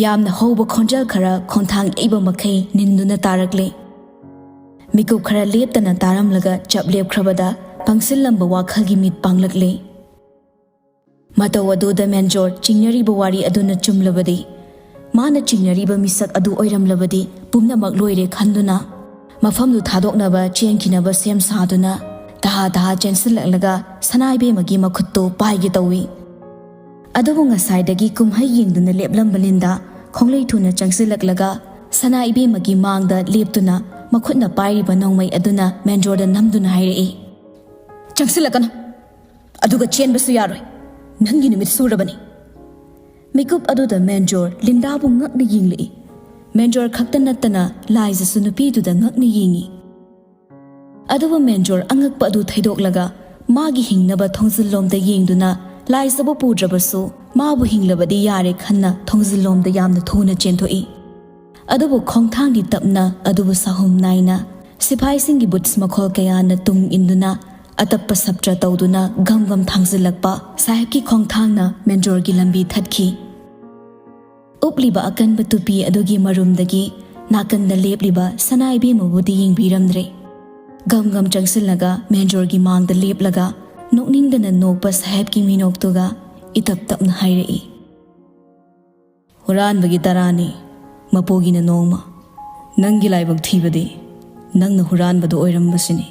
ꯌꯥꯝꯅ ꯍꯧꯕ ꯈꯣꯟꯖꯦꯜ ꯈꯔ ꯈꯣꯡꯊꯥꯡ ꯌꯩꯕ ꯃꯈꯩ ꯅꯤꯟꯗꯨꯅ ꯇꯥꯔꯛꯂꯦ꯫ ꯃꯤꯀꯨꯞ ꯈꯔ ꯂꯦꯞꯇꯅ ꯇꯥꯔꯝꯂꯒ ꯆꯞ ꯂꯦꯞꯈ꯭ꯔꯕꯗ ꯄꯪꯁꯤꯜꯂꯝꯕ ꯋꯥꯈꯜꯒꯤ ꯃꯤꯠ ꯄꯥꯡꯂꯛꯂꯦ꯫ ꯃꯇꯧ ꯑꯗꯨꯗ ꯃꯦꯟꯖꯣꯔ ꯆꯤꯡꯅꯔꯤꯕ ꯋꯥꯔꯤ ꯑꯗꯨꯅ ꯆꯨꯝꯂꯕꯗꯤ ꯃꯥꯅ ꯆꯤꯡꯅꯔꯤꯕ ꯃꯤꯁꯛ ꯑꯗꯨ ꯑꯣꯏꯔꯝꯂꯕꯗꯤ ꯄꯨꯝꯅꯃꯛ ꯂꯣꯏꯔꯦ ꯈꯟꯗꯨꯅ ꯃꯐꯝꯗꯨ ꯊꯥꯗꯣꯛꯅꯕ ꯆꯦꯟꯈꯤꯅꯕ ꯁꯦꯝ ꯁꯥꯗꯨꯅ ꯇꯍꯥ ꯇꯍꯥ ꯆꯦꯟꯁꯤꯜꯂꯛꯂꯒ ꯁꯅꯥ ꯏꯕꯦꯝꯃꯒꯤ ꯃꯈꯨꯠꯇꯨ ꯄꯥꯏꯒꯦ ꯇꯧꯏ꯫ ꯑꯗꯨꯕꯨ ꯉꯁꯥꯏꯗꯒꯤ ꯀꯨꯝꯍꯩ ꯌꯦꯡꯗꯨꯅ ꯂꯦꯞꯂꯝꯕ ꯂꯤꯟꯗꯥ ꯈꯣꯡꯂꯩ ꯊꯨꯅ ꯆꯪꯁꯤꯜꯂꯛꯂꯒ ꯁꯅꯥ ꯏꯕꯦꯝꯃꯒꯤ ꯃꯥꯡꯗ ꯂꯦꯞꯇꯨꯅ ꯃꯈꯨꯠꯅ ꯄꯥꯏꯔꯤꯕ ꯅꯣꯡꯃꯩ ꯑꯗꯨꯅ ꯃꯦꯟꯖꯣꯔꯗ ꯅꯝꯗꯨꯅ ꯍꯥꯏꯔꯛꯏ, "ꯆꯪꯁꯤꯜꯂꯛꯀꯅꯨ, ꯑꯗꯨꯒ ꯆꯦꯟꯕꯁꯨ ꯌꯥꯔꯣꯏ, ꯅꯪꯒꯤ ꯅꯨꯃꯤꯠ ꯁꯨꯔꯕꯅꯤ꯫" ꯃꯤꯀꯨꯞ ꯑꯗꯨꯗ ꯃꯦꯟꯖꯣꯔ ꯂꯤꯟꯗꯥꯕꯨ ꯉꯛꯅ ꯌꯦꯡꯂꯛꯏ꯫ ꯃꯦꯟꯖꯣꯔ ꯈꯛꯇ ꯅꯠꯇꯅ ꯂꯥꯏꯖꯁꯨ ꯅꯨꯄꯤꯗꯨꯗ ꯉꯛꯅ ꯌꯦꯡꯏ꯫ ꯑꯗꯨꯕꯨ ꯃꯦꯟꯖꯣꯔ ꯑꯉꯛꯄ ꯑꯗꯨ ꯊꯩꯗꯣꯛꯂꯒ ꯃꯥꯒꯤ ꯍꯤꯡꯅꯕ ꯊꯣꯡꯖꯤꯜꯂꯣꯝꯗ ꯌꯦꯡꯗꯨꯅ ꯂꯥꯏꯖꯕꯨ ꯄꯨꯗ꯭ꯔꯕꯁꯨ ꯃꯥꯕꯨ ꯍꯤꯡꯂꯕꯗꯤ ꯌꯥꯔꯦ ꯈꯟꯅ ꯊꯣꯡꯖꯤꯜꯂꯣꯝꯗ ꯌꯥꯝꯅ ꯊꯨꯅ ꯆꯦꯟꯊꯣꯛꯏ꯫ ꯑꯗꯨꯕꯨ ꯈꯣꯡꯊꯥꯡꯗꯤ ꯇꯞꯅ ꯑꯗꯨꯕꯨ ꯁꯥꯍꯨꯝ ꯅꯥꯏꯅ ꯁꯤꯐꯥꯏꯁꯤꯡꯒꯤ ꯕꯨꯠꯁ ꯃꯈꯣꯜ ꯀꯌꯥꯅ ꯇꯨꯡ ꯏꯟꯗꯨꯅ ꯑꯇꯞꯄ ꯁꯞꯇ꯭ꯔ ꯇꯧꯗꯨꯅ ꯒꯝ ꯒꯝ ꯊꯥꯡꯖꯤꯜꯂꯛꯄ ꯁꯥꯍꯦꯕꯀꯤ ꯈꯣꯡꯊꯥꯡꯅ ꯃꯦꯟꯖꯣꯔꯒꯤ ꯂꯝꯕꯤ ꯊꯠꯈꯤ꯫ ꯎꯞꯂꯤꯕ ꯑꯀꯟꯕ ꯇꯨꯄꯤ ꯑꯗꯨꯒꯤ ꯃꯔꯨꯝꯗꯒꯤ ꯅꯥꯀꯟꯗ ꯂꯦꯞꯂꯤꯕ ꯁꯅꯥ ꯏꯕꯦꯝꯃꯕꯨꯗꯤ ꯌꯦꯡꯕꯤꯔꯝꯗ꯭ꯔꯦ꯫ ꯒꯝ ꯒꯝ ꯆꯪꯁꯤꯜꯂꯒ ꯃꯦꯟꯖꯣꯔꯒꯤ ꯃꯥꯡꯗ ꯂꯦꯞꯂꯒ ꯅꯣꯛꯅꯤꯡꯗꯅ ꯅꯣꯛꯄ ꯁꯥꯍꯦꯕꯀꯤ ꯃꯤꯅꯣꯛꯇꯨꯒ ꯏꯇꯞ ꯇꯞꯅ ꯍꯥꯏꯔꯛꯏ, "ꯍꯨꯔꯥꯟꯕꯒꯤ ꯇꯔꯥꯅꯤ, ꯃꯄꯨꯒꯤꯅ ꯅꯣꯡꯃ꯫ ꯅꯪꯒꯤ ꯂꯥꯏꯕꯛ ꯊꯤꯕꯗꯤ ꯅꯪꯅ ꯍꯨꯔꯥꯟꯕꯗꯨ ꯑꯣꯏꯔꯝꯕꯁꯤꯅꯤ꯫"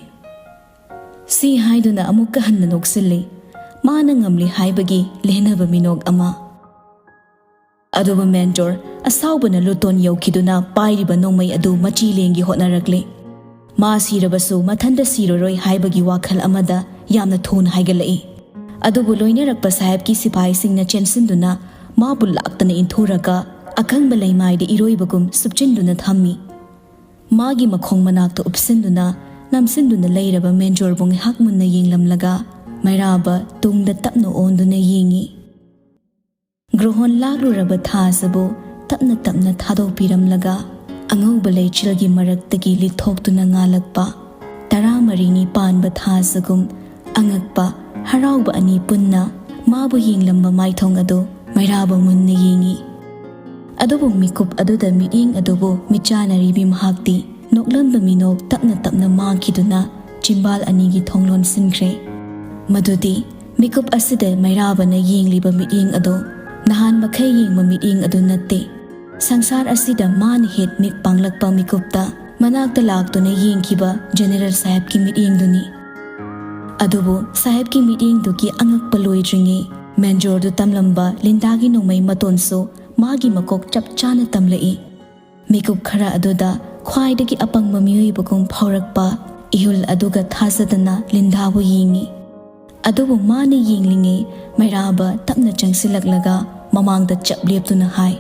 ꯁꯤ ꯍꯥꯏꯗꯨꯅ ꯑꯃꯨꯛꯀ ꯍꯟꯅ ꯅꯣꯛꯁꯤꯜꯂꯤ꯫ ꯃꯥꯅ ꯉꯝꯂꯤ ꯍꯥꯏꯕꯒꯤ ꯂꯦꯟꯅꯕ ꯃꯤꯅꯣꯛ ꯑꯃ꯫ ꯑꯗꯨꯕꯨ ꯃꯦꯟꯖꯣꯔ ꯑꯁꯥꯎꯕꯅ ꯂꯨꯇꯣꯟ ꯌꯧꯈꯤꯗꯨꯅ ꯄꯥꯏꯔꯤꯕ ꯅꯣꯡꯃꯩ ꯑꯗꯨ ꯃꯆꯤ ꯂꯦꯡꯒꯦ ꯍꯣꯠꯅꯔꯛꯂꯤ꯫ ꯃꯥ ꯁꯤꯔꯕꯁꯨ ꯃꯊꯟꯇ ꯁꯤꯔꯔꯣꯏ ꯍꯥꯏꯕꯒꯤ ꯋꯥꯈꯜ ꯑꯃꯗ ꯌꯥꯝꯅ ꯊꯨꯅ ꯍꯥꯏꯒꯠꯂꯛꯏ꯫ ꯑꯗꯨꯕꯨ ꯂꯣꯏꯅꯔꯛꯄ ꯁꯥꯍꯦꯕꯀꯤ ꯁꯤꯐꯥꯏꯁꯤꯡꯅ ꯆꯦꯟꯁꯤꯟꯗꯨꯅ ꯃꯥꯕꯨ ꯂꯥꯛꯇꯅ ꯏꯟꯊꯨꯔꯒ ꯑꯀꯪꯕ ꯂꯩꯃꯥꯏꯗ ꯏꯔꯣꯏꯕꯒꯨꯝ ꯁꯨꯞꯆꯤꯟꯗꯨꯅ ꯊꯝꯃꯤ꯫ ꯃꯥꯒꯤ ꯃꯈꯣꯡ ꯃꯅꯥꯛꯇ ꯎꯞꯁꯤꯟꯗꯨꯅ ꯅꯝꯁꯤꯟꯗꯨꯅ ꯂꯩꯔꯕ ꯃꯦꯟꯖꯣꯔꯕꯨ ꯉꯥꯏꯍꯥꯛ ꯃꯨꯟꯅ ꯌꯦꯡꯂꯝꯂꯒ ꯃꯩꯔꯥꯕ ꯇꯨꯡꯗ ꯇꯞꯅ ꯑꯣꯟꯗꯨꯅ ꯌꯦꯡꯉꯤ꯫ ꯒ꯭ꯔꯣꯍꯣꯟ ꯂꯥꯛꯂꯨꯔꯕ ꯊꯥꯁꯤꯕꯨ ꯇꯞꯅ ꯇꯞꯅ ꯊꯥꯗꯣꯛꯄꯤꯔꯝꯂꯒ ꯑꯉꯧꯕ ꯂꯩꯆꯤꯜꯒꯤ ꯃꯔꯛꯇꯒꯤ ꯂꯤꯊꯣꯛꯇꯨꯅ ꯉꯥꯜꯂꯛꯄ ꯇꯔꯥꯃꯔꯤꯅꯤ ꯄꯥꯟꯕ ꯊꯥꯁꯤꯒꯨꯝ ꯑꯉꯛꯄ ꯍꯔꯥꯎꯕ ꯑꯅꯤ ꯄꯨꯟꯅ ꯃꯥꯕꯨ ꯌꯦꯡꯂꯝꯕ ꯃꯥꯏꯊꯣꯡ ꯑꯗꯨ ꯃꯩꯔꯥꯕ ꯃꯨꯟꯅ ꯌꯦꯡꯉꯤ꯫ ꯑꯗꯨꯕꯨ ꯃꯤꯀꯨꯞ ꯑꯗꯨꯗ ꯃꯤꯠꯌꯦꯡ ꯑꯗꯨꯕꯨ ꯃꯤꯠꯆꯥꯅꯔꯤꯕꯤ ꯃꯍꯥꯛꯇꯤ ꯅꯣꯛꯂꯝꯕ ꯃꯤꯅꯣꯛ ꯇꯞꯅ ꯇꯞꯅ ꯃꯥꯡꯈꯤꯗꯨꯅ ꯆꯤꯝꯕꯥꯜ ꯑꯅꯤꯒꯤ ꯊꯣꯡ ꯂꯣꯟꯁꯤꯟꯈ꯭ꯔꯦ꯫ ꯃꯗꯨꯗꯤ ꯃꯤꯀꯨꯞ ꯑꯁꯤꯗ ꯃꯩꯔꯥꯕꯅ ꯌꯦꯡꯂꯤꯕ ꯃꯤꯠꯌꯦꯡ ꯑꯗꯨ ꯅꯍꯥꯟ ꯃꯈꯩ ꯌꯦꯡꯕ ꯃꯤꯠꯌꯦꯡ ꯑꯗꯨ ꯅꯠꯇꯦ꯫ ꯁꯪꯁꯥꯔ ꯑꯁꯤꯗ ꯃꯥꯅ ꯍꯦꯛ ꯃꯤꯠ ꯄꯥꯡꯂꯛꯄ ꯃꯤꯀꯨꯞꯇ ꯃꯅꯥꯛꯇ ꯂꯥꯛꯇꯨꯅ ꯌꯦꯡꯈꯤꯕ ꯖꯦꯅꯦꯔꯦꯜ ꯁꯥꯍꯦꯕꯀꯤ ꯃꯤꯠꯌꯦꯡꯗꯨꯅꯤ꯫ ꯑꯗꯨꯕꯨ ꯁꯥꯍꯦꯕꯀꯤ ꯃꯤꯠꯌꯦꯡꯗꯨꯒꯤ ꯑꯉꯛꯄ ꯂꯣꯏꯗ꯭ꯔꯤꯉꯩ, ꯃꯦꯟꯖꯣꯔꯗꯨ ꯇꯝꯂꯝꯕ ꯂꯤꯟꯗꯥꯒꯤ ꯅꯣꯡꯃꯩ ꯃꯇꯣꯟꯁꯨ ꯃꯥꯒꯤ ꯃꯀꯣꯛ ꯆꯞ ꯆꯥꯅ ꯇꯝꯂꯛꯏ꯫ ꯃꯤꯀꯨꯞ ꯈꯔ ꯑꯗꯨꯗ ꯈ꯭ꯋꯥꯏꯗꯒꯤ ꯑꯄꯪꯕ ꯃꯤꯑꯣꯏꯕꯒꯨꯝ ꯐꯥꯎꯔꯛꯄ ꯏꯍꯨꯜ ꯑꯗꯨꯒ ꯊꯥꯖꯗꯅ ꯂꯤꯟꯗꯥꯕꯨ ꯌꯦꯡꯉꯤ꯫ ꯑꯗꯨꯕꯨ ꯃꯥꯅ ꯌꯦꯡꯂꯤꯉꯩ ꯃꯩꯔꯥꯕ ꯇꯞꯅ ꯆꯪꯁꯤꯜꯂꯛꯂꯒ ꯃꯃꯥꯡꯗ ꯆꯞ ꯂꯦꯞꯇꯨꯅ ꯍꯥꯏ,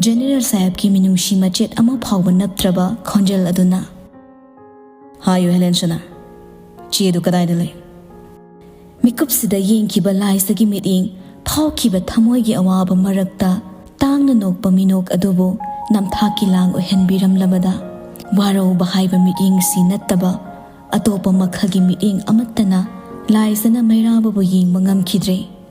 ꯖꯦꯅꯦꯔꯦꯜ ꯁꯥꯍꯦꯕꯀꯤ ꯃꯤꯅꯨꯡꯁꯤ ꯃꯆꯦꯠ ꯑꯃ ꯐꯥꯎꯕ ꯅꯞꯇ꯭ꯔꯕ ꯈꯣꯟꯖꯦꯜ ꯑꯗꯨꯅ, "ꯍꯥꯏꯌꯨ ꯍꯦꯂꯦꯟꯁꯅꯥ, ꯆꯦꯗꯨ ꯀꯗꯥꯏꯗ ꯂꯩ?" ꯃꯤꯀꯨꯞꯁꯤꯗ ꯌꯦꯡꯈꯤꯕ ꯂꯥꯏꯖꯒꯤ ꯃꯤꯠꯌꯦꯡ, ꯐꯥꯎꯈꯤꯕ ꯊꯃꯣꯏꯒꯤ ꯑꯋꯥꯕ ꯃꯔꯛꯇ ꯇꯥꯡꯅ ꯅꯣꯛꯄ ꯃꯤꯅꯣꯛ ꯑꯗꯨꯕꯨ ꯅꯝꯊꯥꯛꯀꯤ ꯂꯥꯡ ꯑꯣꯏꯍꯟꯕꯤꯔꯝꯂꯕꯗ, ꯋꯥꯔꯧꯕ ꯍꯥꯏꯕ ꯃꯤꯠꯌꯦꯡꯁꯤ ꯅꯠꯇꯕ ꯑꯇꯣꯞꯄ ꯃꯈꯜꯒꯤ ꯃꯤꯠꯌꯦꯡ ꯑꯃꯠꯇꯅ ꯂꯥꯏꯖꯅ ꯃꯩꯔꯥꯕꯕꯨ ꯌꯦꯡꯕ ꯉꯝꯈꯤꯗ꯭ꯔꯦ꯫